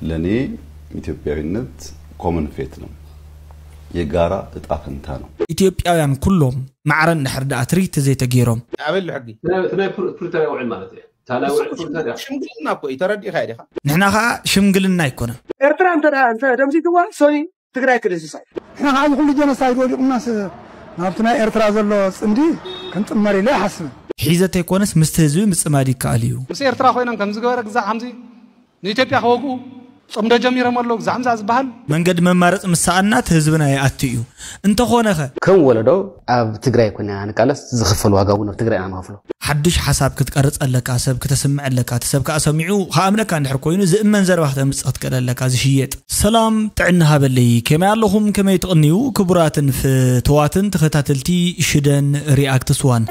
ለኔ ኢትዮጵያዊነት common fate ነው፣ የጋራ እጣ ፈንታ ነው። ኢትዮጵያውያን ኩሎም ማዕረ እንድሕር ደኣ ትሪት ዘይተገይሮም ኣበል ሕጊ ናይ ፕሪቶሪያ ውዕል ማለት እዩ። ታላዊ ውዕል ፕሪቶሪያ ሽምግልና እኮ እዩ። ተረዲእካ ዲኻ? ንሕና ከዓ ሽምግልና ኣይኮነን። ኤርትራ እንተ ደኣ እንተ ደምሲስዋ ሶይ ትግራይ ክድምስሳ እዩ። ንሕና ከዓ እዚ ኩሉ ጀኖሳይድ ወዲቑናስ ናብቲ ናይ ኤርትራ ዘሎ ፅምዲ ክንጥመር ኢለ ይሓስብን። ሒዘ ተይኮነስ ምስቲ ህዝቢ ምፅማድ ይከኣል እዩ። ምስ ኤርትራ ኮይኖም ከምዚ ገበረ ግዛዕ ከምዚ ንኢትዮጵያ ከወግኡ ፅምዶ ጀሚሮም ኣለዉ ግዛዕ ምዛ ዝበሃል መንገዲ መማረፂ ምስ ሰኣና እቲ ህዝብና ይኣቱ እዩ። እንተኾነ ኸ ከም ወለዶ ኣብ ትግራይ ኮይና ንቃለስ ዝኽፈል ዋጋ እውን ኣብ ትግራይ ኢና ንኸፍሎ። ሓዱሽ ሓሳብ ክትቀርፅ ኣለካ፣ ሰብ ክተስምዕ ኣለካ፣ እቲ ሰብ ከዓ ሰሚዑ ከኣምነካ እንድሕር ኮይኑ ዝእመን ዘረባ ክተምፅእ ክትክእል ኣለካ። ዝሽየጥ ሰላም ጥዕና ሃበለይ። ከመይ ኣለኹም? ከመይ ትቕንዩ? ክቡራትን ፍትዋትን ተኸታተልቲ ሽደን ሪኣክትስ ዋን፣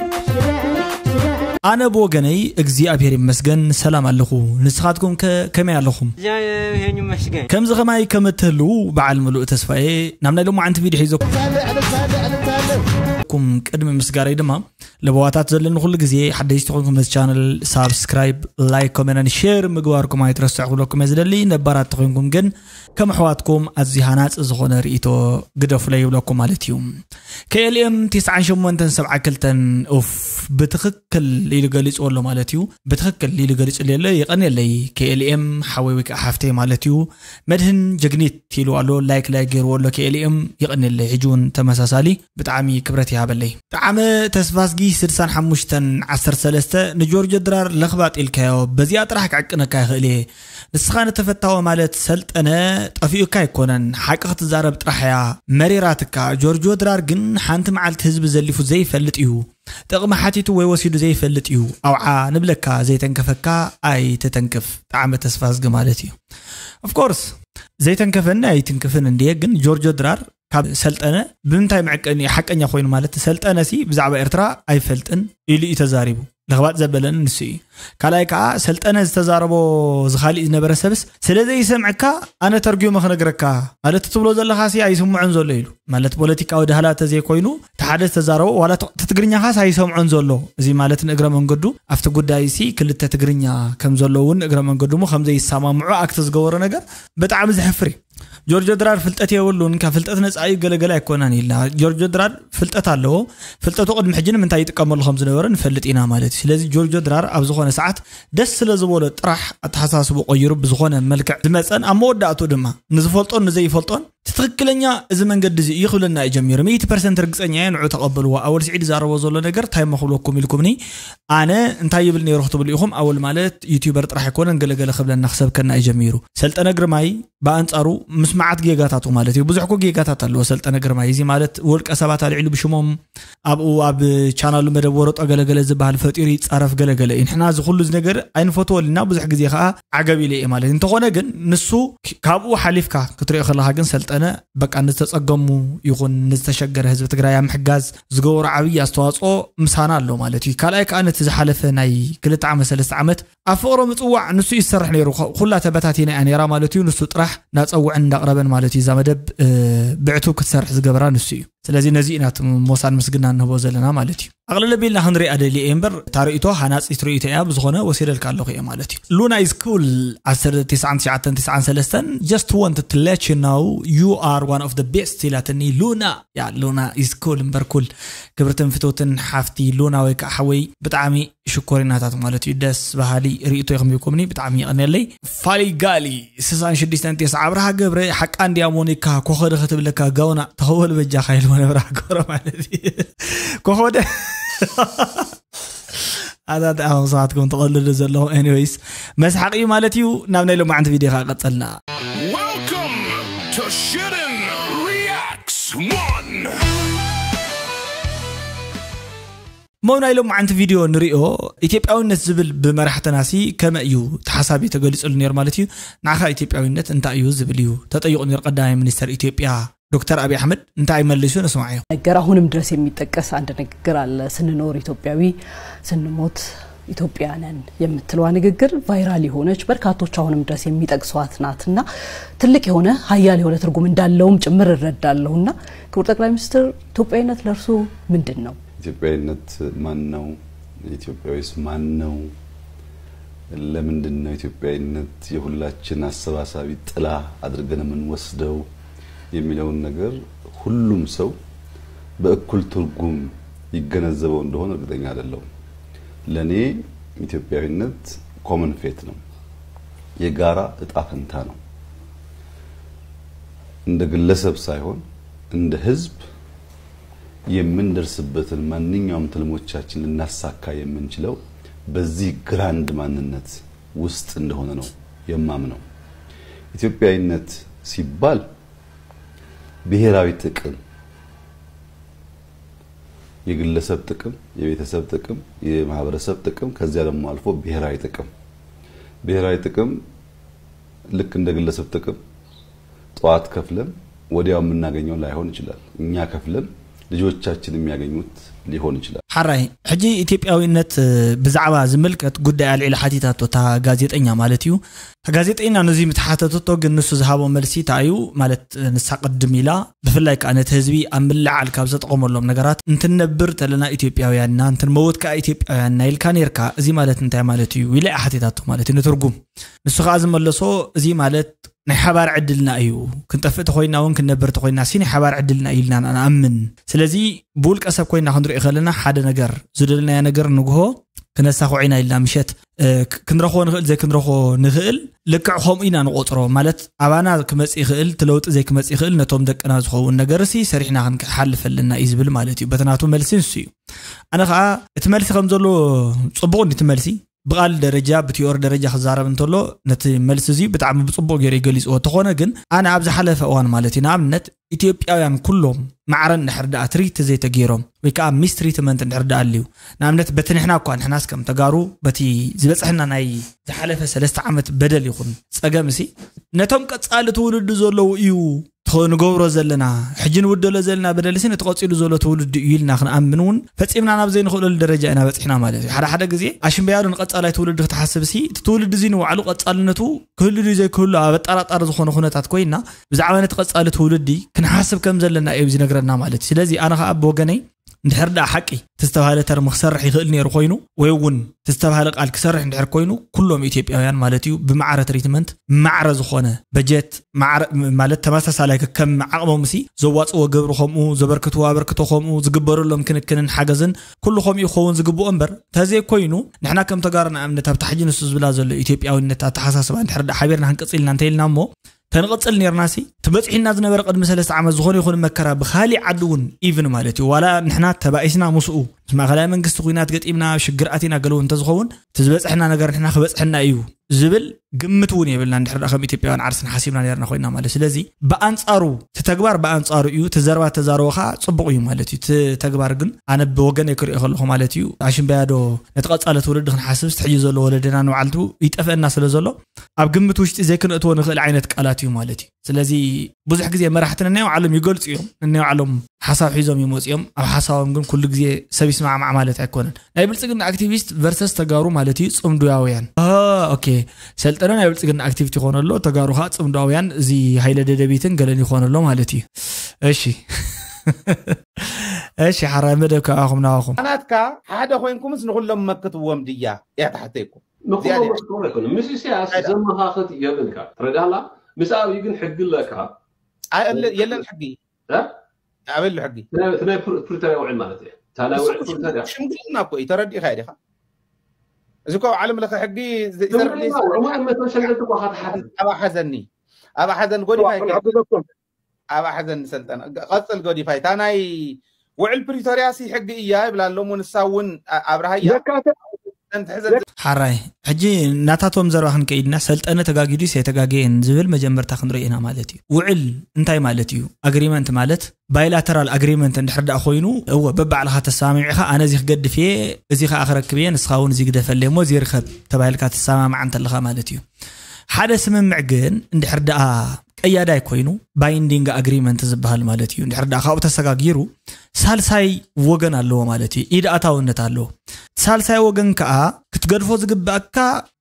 ኣነ ብወገነይ እግዚኣብሔር ይመስገን ሰላም ኣለኹ። ንስኻትኩም ከ ከመይ ኣለኹም? ይመስገን ከምዚ ኸማይ ከም እትህልዉ በዓል ምሉእ ተስፋየ ናብ ናይ ሎማዓንቲ ቪድዮ ሒዘኩም። ቅድሚ ምስጋረይ ድማ ለበዋታት ዘለኒ ኩሉ ግዜ ሓደሽቲ ኮይንኩም ነዚ ቻነል ሳብስክራይብ፣ ላይክ፣ ኮመንት፣ ሼር ምግባርኩም ኣይትረስዑ ክብለኩም እየ ዝደሊ። ነባራት ተኮይንኩም ግን ከም ኣሕዋትኩም ኣዝዩ ሃናፂ ዝኾነ ርእይቶ ግደፉለይ ይብለኩም ማለት እዩ። KLM ትስዓን ሸሞንተን ሰብዓ ክልተን ኡፍ ብትኽክል ኢሉ ገሊፅዎ ኣሎ ማለት እዩ። ብትኽክል ኢሉ ገሊፁለይ ኣሎ፣ የቐንየለይ KLM ሓወይ ወይ ከዓ ሓፍተይ ማለት እዩ። መድህን ጀግኒት ኢሉ ኣሎ፣ ላይክ ላይክ ገይርዎ ኣሎ KLM፣ የቐንየለይ። ሕጂ እውን ተመሳሳሊ ብጣዕሚ ክብረት ይሃበለይ። ጣዕመ ተስፋዝጊ ስድሳን ሓሙሽተን ዓሰርተ ሰለስተ ንጆርጆ ድራር ለኽባጥ ኢልካዮ፣ በዚኣ ጥራሕ ክዕቅነካ ይኽእል እየ። ንስኻ ንተፈታዊ ማለት ሰልጠነ ጠፊኡካ ኣይኮነን፣ ሓቂ ክትዛረብ ጥራሕ እያ መሪራትካ። ጆርጆ ድራር ግን ሓንቲ መዓልቲ ህዝቢ ዘሊፉ ዘይፈልጥ እዩ። ጥቕሚ ሓቲቱ ወይ ወሲዱ ዘይፈልጥ እዩ። ኣውዓ ንብለካ ዘይተንከፈካ ኣይትተንክፍ። ጣዕመ ተስፋዝጊ ማለት እዩ። Of course ዘይተንከፈኒ ኣይትንክፍን እንድየ፣ ግን ጆርጆ ድራር ካብ ሰልጠነ ብምንታይ መዕቀኒ ሓቀኛ ኮይኑ ማለት ሰልጠነ ሲ ብዛዕባ ኤርትራ ኣይፈልጥን ኢሉ እዩ ተዛሪቡ። ለኽባጥ ዘበለኒ ንሱ እዩ። ካልኣይ ከዓ ሰልጠነ ዝተዛረቦ ዝኻሊእ ዝነበረ ሰብስ ስለ ዘይሰምዕካ ኣነ ተርጉመ ክነግረካ ማለት ትብሎ ዘለኻ ሲ ኣይስምዖን ዘሎ ኢሉ ማለት ፖለቲካዊ ዳህላ ተዘይኮይኑ እቲ ሓደ ዝተዛረቦ ዋላ እቲ ትግርኛኻስ ኣይሰምዖን ዘሎ። እዚ ማለት ንእግረ መንገዱ ኣብቲ ጉዳይ ሲ ክልተ ትግርኛ ከም ዘሎ እውን ንእግረ መንገዱ ሞ ከም ዘይሰማምዑ ኣክት ዝገበሮ ነገር ብጣዕሚ ዘሕፍር እዩ። ጆርጆ ድራር ፍልጠት የብሉን፣ ካብ ፍልጠት ነፃ እዩ፣ ገለገለ ኣይኮናን ኢልና። ጆርጆ ድራር ፍልጠት ኣለዎ። ፍልጠቱ ቅድሚ ሕጂ ንምንታይ ይጥቀመሉ ከም ዝነበረ ንፈልጥ ኢና ማለት እዩ። ስለዚ ጆርጆ ድራር ኣብ ዝኾነ ሰዓት ደስ ስለ ዝበሎ ጥራሕ ኣተሓሳስቡ ቀይሩ ብዝኾነ መልክዕ ዝመፀን ኣብ መወዳእቱ ድማ ንዝፈልጦን ንዘይፈልጦን እቲ ትኽክለኛ እዚ መንገዲ እዚ እዩ ክብለና እዩ ጀሚሩ። ሚእቲ ፐርሰንት ርግፀኛ እየ ንዑ ተቐበልዎ። ኣወል ስዒድ ይዛረቦ ዘሎ ነገር እንታይ እሞ ክብለኩም ኢልኩምኒ ኣነ እንታይ ይብል ነይሩ ክትብሉ ኢኹም። ኣወል ማለት ዩቲዩበር ጥራሕ ኣይኮነን ገለገለ ክብለና ክሰብከና እዩ ጀሚሩ። ሰልጠነ ግርማይ ብኣንጻሩ ምስ መዓት ጌጋታቱ ማለት እዩ። ብዙሕ እኮ ጌጋታት ኣለዎ ሰልጠነ ግርማይ። እዚ ማለት ውልቀ ሰባት ኣልዒሉ ብሽሞም ኣብኡ ኣብ ቻናሉ መደብ ወረጦ ገለገለ ዝበሃል ፈጢሩ ይጻረፍ ገለገለ እዩ። ንሕና እዚ ኩሉ እዚ ነገር ኣይንፈትወልና ብዙሕ ግዜ ከዓ ዓገብ ኢለ እየ ማለት እዩ። እንተኾነ ግን ንሱ ካብኡ ሓሊፍካ ክትሪኦ ከለኻ ግን ሰልጠነ በቃ ንዝተጸገሙ ይኹን ንዝተሸገረ ህዝቢ ትግራይ ኣብ ምሕጋዝ ዝገበሮ ዓብዪ ኣስተዋፅኦ ምሳና ኣሎ ማለት እዩ። ካልኣይ ከዓ ነቲ ዝሓለፈ ናይ ክልተ ዓመት ሰለስተ ዓመት ኣብ ፍቕሮ ምፅዋዕ ንሱ እዩ ዝሰርሕ ነይሩ። ኩላ ተበታቲና እያ ነይራ ማለት እዩ። ንሱ ጥራሕ እንዳፀውዐን እንዳቕረበን ማለት እዩ። እዛ መደብ ብዕቱብ ክትሰርሕ ዝገበራ ንሱ እዩ። ስለዚ ነዚ ኢና እቲ ሞሳን ምስግና ንህቦ ዘለና ማለት እዩ። ኣቕልል ኣቢልና ክንሪኣ ደልየ እየ እምበር እታ ርእይቶ ሃናፂት ርእይቶ እያ። ብዝኾነ ወሲደልካ ኣለኹ እየ ማለት እዩ። Luna is cool ዓሰርተ ትሽዓን ትሽዓን ሰለስተን just want to let you know you are one of the best ኢላትኒ። ሉና ያ ሉና is cool እምበር ኩል። ክብርትን ፍትውትን ሓፍቲ ሉና ወይ ከዓ ሓወይ ብጣዕሚ ሽኮሪናታት ማለት እዩ። ደስ በሃሊ ርእይቶ ኢኹም ሂብኩምኒ ብጣዕሚ የቐንየለይ። ፋሊጋሊ ስሳን ሽዱሽተን ቴስ ኣብርሃ ገብረ ሓቃ እንድያ ሞኒካ ኮኸደ ክትብለካ ጋውና ተኸወል በጃኻ ኢልዎ ነብርሃ ገብረ ማለት እዩ። ኮኸደ ኣታ ደኣ መብዛሕትኩም ትቐልዱ ዘለኹም። Anyways መስሓቂ እዩ ማለት እዩ። ናብ ናይ ሎማዓንቲ ቪድዮ ከዓ ቀጸልና። Welcome to Shooting Reacts One. እሞ ናይ ሎማዓንቲ ቪድዮ ንሪኦ። ኢትዮጵያዊነት ዝብል ብመራሕትናሲ ከመይ እዩ ተሓሳቢ ተገሊጹሉ ነይሩ ማለት እዩ። ንዓኻ ኢትዮጵያዊነት እንታይ እዩ ዝብል እዩ ተጠይቑ ነይሩ ቀዳማይ ሚኒስተር ኢትዮጵያ ዶክተር ኣብይ ኣሕመድ። እንታይ መሊሱ ንስማዓዮ። ነገር አሁንም ድረስ የሚጠቀስ አንድ ንግግር አለ። ስንኖር ኢትዮጵያዊ፣ ስንሞት ኢትዮጵያ ነን የምትለዋ ንግግር ቫይራል የሆነች በርካቶች አሁንም ድረስ የሚጠቅሷት ናትና ትልቅ የሆነ ሀያል የሆነ ትርጉም እንዳለውም ጭምር እረዳለሁና ክቡር ጠቅላይ ሚኒስትር ኢትዮጵያዊነት ለእርሱ ምንድን ነው? ኢትዮጵያዊነት ማን ነው? ኢትዮጵያዊስ ማን ነው? ለምንድን ነው ኢትዮጵያዊነት የሁላችን አሰባሳቢ ጥላ አድርገን የምንወስደው የሚለውን ነገር ሁሉም ሰው በእኩል ትርጉም ይገነዘበው እንደሆነ እርግጠኛ አይደለሁም። ለእኔ ኢትዮጵያዊነት common fate ነው፣ የጋራ እጣ ፈንታ ነው። እንደ ግለሰብ ሳይሆን እንደ ህዝብ የምንደርስበትን ማንኛውም ትልሞቻችን ልናሳካ የምንችለው በዚህ grand ማንነት ውስጥ እንደሆነ ነው የማምነው። ኢትዮጵያዊነት ሲባል ብሔራዊ ጥቅም፣ የግለሰብ ጥቅም፣ የቤተሰብ ጥቅም፣ የማህበረሰብ ጥቅም፣ ከዚያ ደግሞ አልፎ ብሔራዊ ጥቅም። ብሔራዊ ጥቅም ልክ እንደ ግለሰብ ጥቅም ጠዋት ከፍለን ወዲያው የምናገኘው ላይሆን ይችላል። እኛ ከፍለን ልጆቻችን የሚያገኙት ሊሆን ይችላል። ሓራይ፣ ሕጂ ኢትዮጵያዊነት ብዛዕባ ዝምልከት ጉዳይ ኣልዒላ ሓቲታቶ እታ ጋዜጠኛ ማለት እዩ። እታ ጋዜጠኛ ነዚ ምትሓተትቶ ግን ንሱ ዝሃቦ መልሲ እንታይ እዩ ማለት፣ ንሳ ቅድም ኢላ ብፍላይ ከዓ ነቲ ህዝቢ ኣብ ምልዓል ካብ ዘጠቐመሎም ነገራት እንትንነብር ተለና ኢትዮጵያውያን ኢና፣ እንትንመውት ከዓ ኢትዮጵያውያን ኢና ኢልካ ነርካ፣ እዚ ማለት እንታይ ማለት እዩ ኢላ ሓቲታቶ ማለት እዩ ንትርጉም። ንሱ ከዓ ዝመለሶ እዚ ማለት ናይ ሓባር ዕድልና እዩ፣ ክንጠፍእ ተኮይና እውን ክንነብር ተኮይና ሲ ናይ ሓባር ዕድልና እዩ ኢልና ንኣምን። ስለዚ ብውልቀ ሰብ ኮይና ክንሪኦ ከለና ሓደ ነገር ዝደለናዮ ነገር ንግሆ ክነሳኹ ኢና ኢልና ምሸት ክንረኽቦ ንኽእል ዘይክንረኽቦ ንኽእል። ልክዕ ከምኡ ኢና ንቆፅሮ ማለት ኣባና ክመፅእ ይኽእል እቲ ለውጢ ዘይክመፅእ ይኽእል፣ ነቶም ደቅና ዝኸውን ነገር ሲ ሰሪሕና ክንሓልፍ ኣለና እዩ ዝብል ማለት እዩ። በተናቱ መልሲ ንሱ እዩ። ኣነ ከዓ እቲ መልሲ ከም ዘሎ ፅቡቕ እንዲ እቲ መልሲ ብቓል ደረጃ ብቲዮሪ ደረጃ ክዛረብ እንተሎ ነቲ መልሲ እዚ ብጣዕሚ ብፅቡቕ ገይሩ ይገሊፅዎ። እንተኾነ ግን ኣነ ኣብ ዝሓለፈ እዋን ማለት እዩ ንኣብነት ኢትዮጵያውያን ኩሎም ማዕረ እንድሕር ደኣ ትሪት ዘይተገይሮም ወይ ከዓ ሚስ ትሪትመንት እንድሕር ደኣ ኣልዩ ንኣብነት በቲ ንሕና እኳ ንሕናስ ከም ተጋሩ በቲ ዝበፅሐና ናይ ዝሓለፈ ሰለስተ ዓመት በደል ይኹን ፀገም ሲ ነቶም ቀፃሊ ትውልዲ ዘለዉ እዩ ንገብሮ ዘለና ሕጂ ንውደሎ ዘለና በደል ሲ ነቲ ቀፂሉ ዘሎ ትውልዲ እዩ ኢልና ክንኣምን እውን ፈፂምና ናብ ዘይንኽእለሉ ደረጃ ኢና በፂሕና ማለት እዩ። ሓደ ሓደ ግዜ ኣሽምበያዶ ንቀፃላይ ትውልዲ ክትሓስብ ሲ እቲ ትውልዲ እዚ ንባዕሉ ቀፃልነቱ ክህሉ ድዩ ዘይክህሉ ኣብ ኣጠራጣሪ ዝኾነ ኩነታት ኮይና ብዛዕባ ነቲ ቀፃሊ ትውልዲ ክንሓስብ ከም ዘለና እዩ ዝነግረና ማለት እዩ። ስለዚ ኣነ ከዓ ብወገነይ እንድሕር ደኣ ሓቂ እቲ ዝተባህለ ተርም ክሰርሕ ይኽእል ነይሩ ኮይኑ ወይ እውን እቲ ዝተባህለ ቃል ክሰርሕ እንድሕር ኮይኑ ኩሎም ኢትዮጵያውያን ማለት እዩ ብማዕረ ትሪትመንት ማዕረ ዝኾነ በጀት ማዕረ ማለት ተመሳሳላይ ከም ዓቕሞም ሲ ዘዋፅዎ ግብሪ ከምኡ ዘበርክትዎ ኣበርክቶ ከምኡ ዝግበረሎም ክንክንን ሓገዝን ኩሉ ከምኡ ክኸውን ዝግብኦ እምበር እንተዘይኮይኑ ንሕና ከም ተጋሩ ንኣብነት ኣብ ታሕጂ ንሱ ዝብላ ዘሎ ኢትዮጵያዊነት ኣተሓሳስባ እንድሕር ደኣ ሓቢርና ክንቅፅል ኢና እንተኢልና እሞ ተንቐጽል ኔርናሲ እቲ በጺሕና ዝነበረ ቅድሚ ሰለስተ ዓመት ዝኾነ ይኹን መከራ ብኻሊእ ዓዲ እውን ኢቭን ማለት እዩ ዋላ ንሕና ተባኢስና ምስኡ ምስ ማእኸላይ መንግስቲ ኩናት ገጢምና ሽግር ኣቲና ገለዉ እንተዝኸውን እቲ ዝበጽሕና ነገር ንሕና ክበጽሐና እዩ ዝብል ግምት እውን የብልና እንድሕር ከም ኢትዮጵያውያን ዓርስና ሓሲብና ኔርና ኮይና ማለት ስለዚ ብኣንጻሩ እቲ ተግባር ብኣንጻሩ እዩ እቲ ዘረባ ተዛረቦ ከዓ ጽቡቕ እዩ ማለት እዩ እቲ ተግባር ግን ኣነ ብወገነይ ክሪኦ ከለኹ ማለት እዩ ኣሽምበያዶ ነቲ ቀጻሊ ትውልዲ ክንሓስብ ስቲ ሕጂ ዘሎ ወለደና ንባዕልቱ ይጠፍአና ስለ ዘሎ ኣብ ግምት ውሽጢ ዘይክነእትዎ ንኽእል ዓይነት ቃላት እዩ ማለት እዩ ስለዚ ብዙሕ ግዜ መራሕቲ ነናይ ባዕሎም ይገልፁ እዮም ነናይ ባዕሎም ሓሳብ ሒዞም ይመፁ እዮም ኣብ ሓሳቦም ግን ኩሉ ግዜ ሰብ ይስማዕማዕ ማለት ኣይኮነን ናይ ብልፅግና ኣክቲቪስት ቨርሰስ ተጋሩ ማለት እዩ ፅምዱያውያን ኦኬ ሰልጠነ ናይ ብልፅግና ኣክቲቪስት ይኾነ ኣሎ ተጋሩ ከዓ ፅምዱያውያን እዚ ሃይለ ደደቢትን ገለን ይኾነ ኣሎ ማለት እዩ እሺ እሺ ሓራይ መደብ ካብኣኹም ናባኹም ናትካ ሓደ ኮይንኩምስ ንኩሎም መክትዎም ድያ እያ ተሓተይኩም ንኩሎም ዝያዳ። መክትዎም ኣይኮነ ምስ ኢሳያስ ኣይዳ። ዘመኻኽት የብልካ ትረዳላ ምስ ኣብይ ግን ሕጊ ኣለካ ኣለ- የለን ሕጊ እ? ኣበሉ ሕጊ እቲ ናይ- እቲ ናይ ፕሪ- ፕሪቶሪያ ውዕል ማለት እዩ እታ ናይ ውዕል ፕሪቶሪያ ሽምግልና እኮ እዩ ተረዲእካ ዲኻ እዚ እኮ ኣብ ዓለም ለኸ ሕጊ ዘ- ዘረዲ ሽምግልና ውዕል መቶ ሸለልቲ እኳ ክትሓትት ኣብ ሓዘኒ ኣብ ሓዘን ጎዲፋ ይከ- ክሕግዘኩም ኣብ ሓዘን ሰልጠነ ቀፅል ጎዲፋይ እታ ናይ ውዕል ፕሪቶርያ ሲ ሕጊ እያ ይብላ ኣሎ እሞ ንሳ እውን ኣብርሃያ ዘካተ ተንትሕዘ ሓራይ ሕጂ ናታቶም ዘረባ ክንከይድና ሰልጠነ ተጋጊዱ ሰይተጋገየን ዝብል መጀመርታ ክንርኢ ኢና ማለት እዩ ውዕል እንታይ ማለት እዩ ኣግሪመንት ማለት ባይላተራል ኣግሪመንት እንድሕር ደኣ ኮይኑ እወ በባዕልኻ ተሰማሚዕኻ ኣነ እዚ ክገድፍ እየ እዚ ከዓ ክረክብ እየ ንስኻ እውን እዚ ግደፈለይ እሞ እዚ ርከብ ተባሂልካ ትሰማማዕ እንተለኻ ማለት እዩ ሓደ ስምምዕ ግን እንድሕር ደኣ ቅያዳይ ኮይኑ binding agreement ዝበሃል ማለት እዩ። እንድሕር ደኣ ካብኡ ተሰጋጊሩ ሳልሳይ ወገን ኣለዎ ማለት እዩ። ኢድ ኣታውነት ኣለዎ። ሳልሳይ ወገን ከዓ ክትገድፎ ዝግባእካ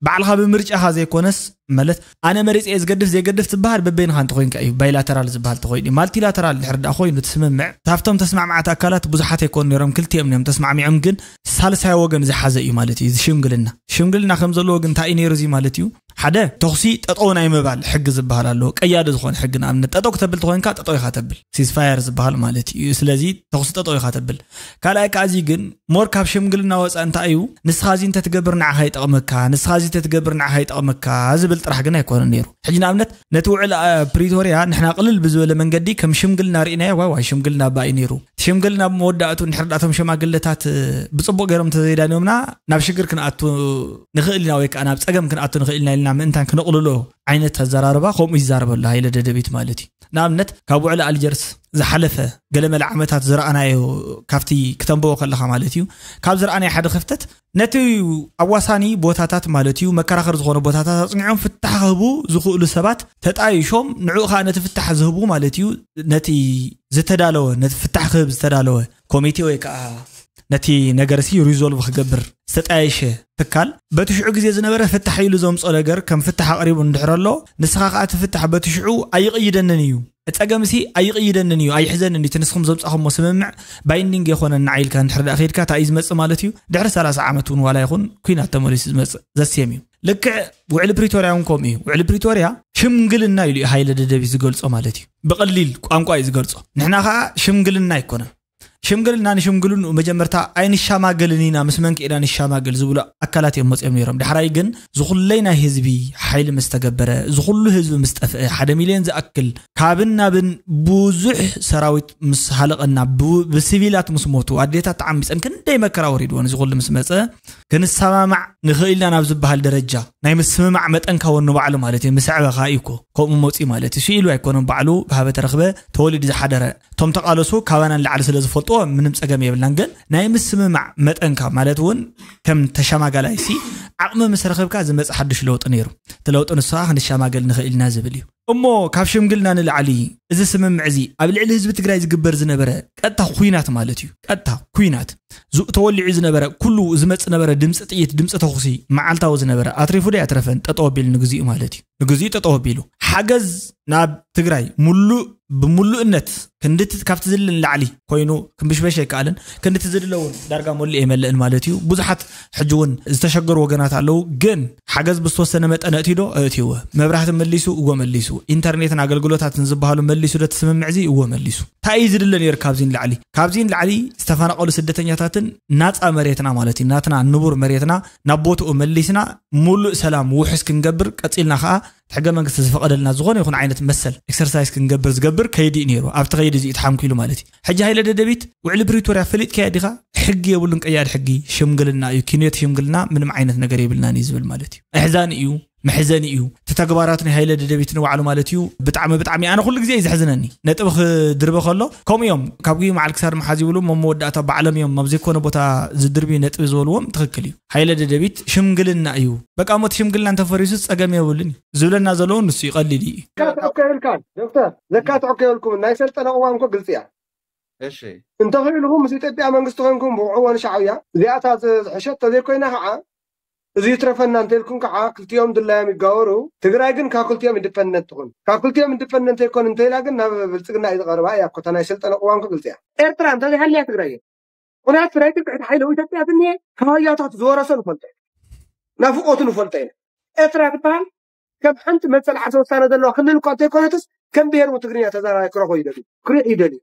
ባዕልኻ ብምርጫኻ ዘይኮነስ፣ ማለት ኣነ መሪፀ እየ ዝገድፍ ዘይገድፍ ትበሃል በበይንኻ እንተኮይንካ እዩ። ባይላተራል ዝበሃል ተኮይኑ፣ ማልቲላተራል ድሕር ደኣ ኮይኑ ትስምምዕ፣ ካብቶም ተስማዕማዕቲ ኣካላት ብዙሓት ኣይኮኑ ነይሮም፣ ክልቲኦም እዮም ተስማዕሚዖም። ግን ሳልሳይ ወገን ዝሓዘ እዩ ማለት እዩ እዚ ሽምግልና። ሽምግልና ከም ዘለዎ ግን እንታይ እዩ ነይሩ እዚ ማለት እዩ? ሓደ፣ ተኹሲ ጠጠው ናይ ምባል ሕጊ ዝበሃል ኣለዎ። ቀያዲ ዝኾነ ሕጊ፣ ንኣብነት ጠጠው ክተብል ተኮይንካ ጠጠው ኢኻ ተብል፣ ሲስፋየር ዝበሃል ማለት እዩ። ስለዚ ተኹሲ ጠጠው ኢኻ ተብል። ካልኣይ ከዓ እዚ ግን ሞር ካብ ሽምግልና ወፃእ እንታይ እዩ? ንስኻ እዚ እንተትገብር ንዓኻ ይጠቕመካ፣ ንስኻ እዚ እንተትገብር ንዓኻ ይጠቕመካ ዝብል ጥራሕ ግን ኣይኮነን ነይሩ። ሕጂ ንኣብነት ነቲ ውዕል ፕሪቶርያ ንሕና ቅልል ብዝበለ መንገዲ ከም ሽምግልና ርኢናዮ። ዋይ ዋይ፣ ሽምግልና ባይ ነይሩ። ሽምግልና ብመወዳእቱ እንድሕር ዳቶም ሸማግለታት ብፅቡቅ ገይሮም ተዘይዳንዮምና ናብ ሽግር ክንኣቱ ንኽእል ኢና ወይ ከዓ ናብ ፀገም ክንኣቱ ንኽእል ኢና ኢልና ምእንታን ክነቕልሎ ዓይነት ኣዘራርባ ከምኡ ይዛረብ ኣሎ ሃይለ ደደቢት ማለት እዩ። ንኣብነት ካብ ውዕሊ ኣልጀርስ ዝሓለፈ ገለመለ ዓመታት ዝረኣናዮ፣ ካብቲ ክተንብቦ ከለኻ ማለት እዩ፣ ካብ ዝረኣናዮ ሓደ ክፍተት፣ ነቲ ኣዋሳኒ ቦታታት ማለት እዩ፣ መከራኸሪ ዝኾነ ቦታታት ኣፅኒዖም ፍታሕ ክህቡ ዝኽእሉ ሰባት ተጣይሾም፣ ንዕኡ ከዓ ነቲ ፍታሕ ዝህቡ ማለት እዩ፣ ነቲ ዝተዳለወ፣ ነቲ ፍታሕ ክህብ ዝተዳለወ ኮሚቴ ወይ ከዓ ነቲ ነገር ሲ ሪዞልቭ ክገብር ዝተጣየሸ ትካል በቲ ሽዑ ግዜ ዝነበረ ፍታሕ ኢሉ ዘምፆ ነገር ከም ፍታሕ ኣቕሪቡ እንድሕር ኣሎ፣ ንስኻ ከዓ እቲ ፍታሕ በቲ ሽዑ ኣይቕይደንን እዩ፣ ፀገም ሲ ኣይቕይደንን እዩ፣ ኣይሕዘንን እዩ፣ እቲ ንስኹም ዘምፃኹሞ ስምምዕ ባይንዲንግ የኾነን ንዓይ ኢልካ እንድሕር ደኣ ከይድካ እንታይ እዩ ዝመፅእ ማለት እዩ? ድሕሪ ሰላሳ ዓመት እውን ዋላ ይኹን ኩናት ተመሊሱ ዝመፅእ ዘስየም እዩ። ልክዕ ውዕሊ ፕሪቶርያ እውን ከምኡ እዩ። ውዕሊ ፕሪቶርያ ሽምግልና ኢሉ እዩ ሃይለ ደደቢት ዝገልፆ ማለት እዩ። ብቐሊል ቋንቋ እዩ ዝገልፆ። ንሕና ከዓ ሽምግልና ኣይኮነን። ሽምግልና ንሽምግልንኡ መጀመርታ ኣይንሻማገልን ኢና፣ ምስ መን ከ ኢና ንሻማገል ዝብሉ ኣካላት እዮም መፅኦም ነይሮም። ዳሕራይ ግን ዝኹለይ ናይ ህዝቢ ሓይሊ ምስ ተገበረ፣ ዝኹሉ ህዝቢ ምስ ጠፍአ፣ ሓደ ሚልዮን ዝኣክል ካብን ናብን ብዙሕ ሰራዊት ምስ ሃለቐና፣ ብ-፣ ብሲቪላት ምስ ሞቱ፣ ኣዴታት ተዓሚፀን ክንደይ መከራ ወሪድወን፣ እዚ ኩሉ ምስ መፀ ክንሰማማዕ ንኽእል ኢና ናብ ዝበሃል ደረጃ ናይ ምስምማዕ መጠንካ ወኒ ባዕሉ ማለት እዩ። ምስ ኣዕበኻ እዩ እኮ ከምኡ መፂኡ ማለት እዩ። ስኢሉ ኣይኮነን ባዕሉ ብሃበ ተረኽበ ተወሊዱ ዝሓደረ። እቶም ተቓለሱ ካባና ንላዕሊ ስለ ዝፈልጥዎ ምንም ጸገም የብልናን። ግን ናይ ምስምማዕ መጠንካ ማለት እውን ከም ተሸማጋላይሲ ዓቕሚ ምስ ረኸብካ ዝመጽእ ሓድሽ ለውጢ ነይሩ። እቲ ለውጢ ንሱ ከዓ ክንሸማገል ንኽእል ኢና ዝብል እዩ። እሞ ካብ ሽምግልና ንላዕሊ እዚ ስምምዕ እዚ ኣብ ልዕሊ ህዝቢ ትግራይ ዝግበር ዝነበረ ቀጥታ ኩናት ማለት እዩ። ቀጥታ ኩናት ዝ-፣ ተወሊዑ ዝነበረ ኩሉ ዝመጽእ ነበረ ድምፂ ጥይት፣ ድምፂ ተኹሲ፣ መዓልታዊ ዝነበረ ኣትሪፉ ዶ ኣትረፈን ጠጠው ኣቢሉ ንግዚኡ ማለት እዩ። ንግዚኡ ጠጠው ኣቢሉ ሓገዝ ናብ ትግራይ ሙሉእ ብሙሉእነት ክንዲ እቲ ካብቲ ዝድለ ንላዕሊ ኮይኑ ክንብሽበሽ ኣይከኣልን። ክንዲ እቲ ዝድለ እውን ዳርጋ መሊኡ ኣይመልእን ማለት እዩ። ብዙሓት ሕጂ እውን ዝተሸገሩ ወገናት ኣለዉ። ግን ሓገዝ ብዝተወሰነ መጠን ኣእትዩ ዶ? ኣእትይዎ። መብራህቲ መሊሱ? እዎ መሊሱ። ኢንተርኔትን ኣገልግሎታትን ዝበሃሉ መሊሱ ዶ እቲ ስምምዕ እዚ? እዎ መሊሱ። እንታይ እዩ ዝድለ ነይሩ ካብዚ ንላዕሊ? ካብዚ ንላዕሊ ዝተፈናቐሉ ስደተኛታትን ናፃ መሬትና ማለት እዩ፣ ናትና ንቡር መሬትና ናብ ቦትኡ መሊስና ሙሉእ ሰላም ውሑስ ክንገብር፣ ቀፂልና ከዓ እቲ ሕገ መንግስቲ ዝፈቐደልና ዝኾነ ይኹን ዓይነት መሰል ኤክሰርሳይዝ ክንገብር ዝገብር ከይዲ እዩ ነይሩ። ኣብቲ ከይዲ እዚ እዩ ተሓንኪሉ ማለት እዩ። ሕጂ ሃይለ ደደቢት ውዕሊ ፕሪቶርያ ፈሊጥካዮ ዲኻ? ሕጊ የብሉን፣ ቀያዲ ሕጊ ሽምግልና እዩ። ኪንዮት ሽምግልና ምንም ዓይነት ነገር የብልናን እዩ ዝብል ማለት እዩ። ኣሕዛኒ እዩ፣ መሕዘኒ እዩ። እቲ ተግባራት ናይ ሃይለ ደደቢት ንባዕሉ ማለት እዩ ብጣዕሚ፣ ብጣዕሚ ኣነ ኩሉ ግዜ እዩ ዘሕዝነኒ። ነጥቢ ክድርበ ከሎ ከምኡ እዮም፣ ካብ ጉይ መዓል ክሳድ መሓዝ ይብሉ፣ እሞ መወዳእታ ባዕሎም እዮም ኣብ ዘይኮነ ቦታ ዝድርብዩ ነጥቢ ዝበልዎም ትኽክል እዩ። ሃይለ ደደቢት ሽምግልና እዩ። በቃ፣ ሞት ሽምግልና እንተፈሪሱ ጸገም የብሉን እዩ ዝብለና ዘለዉ ንሱ እዩ፣ ቀሊል እዩ። ዘካትዖ እኮ የብልካን ዶክተር፣ ዘካትዖ እኮ የብልኩምን። ናይ ሰልጠነ ቅዋም እኮ ግልፂ እያ። እሺ። እንተኽኢልኹም ምስ ኢትዮጵያ መንግስቲ ኮንኩም ብውዕዎ ንሻዕብያ እዚኣታ ዝ-፣ ዝሕሸት ተዘይኮይና ከዓ እዚ ይትረፈና እንተኢልኩም ከዓ ክልቲኦም ድላዮም ይጋበሩ። ትግራይ ግን ካብ ክልቲኦም ኢንዲፐንደንት ትኹን። ካብ ክልቲኦም ኢንዲፐንደንት ዘይኮን እንተኢላ ግን ናብ ብልፅግና እዩ ዝቐርባ እያ እኮ። እታ ናይ ሰልጠነ ቅዋም እኮ ግልፂ እያ። ኤርትራ እንተዘይሃልያ ትግራይ እየ። ምክንያቱ ናይ ትግራይ ሓይሊ ኣብ ኢትዮጵያ ዝኒሀ ካብ ኣያታቱ ዝወረሶ ንፈልጦ ኢና። ናፍቆቱ ንፈልጦ ኢና። ኤርትራ ትበሃል ከም ሓንቲ መሰል ዓርሰ ውሳነ ዘለዋ ክልል እኳ እንተይኮነትስ ከም ብሄር እውን ትግርኛ ተዛራባይ ክረኽቦ ይደልዩ። ክሪኦ ይደልዩ።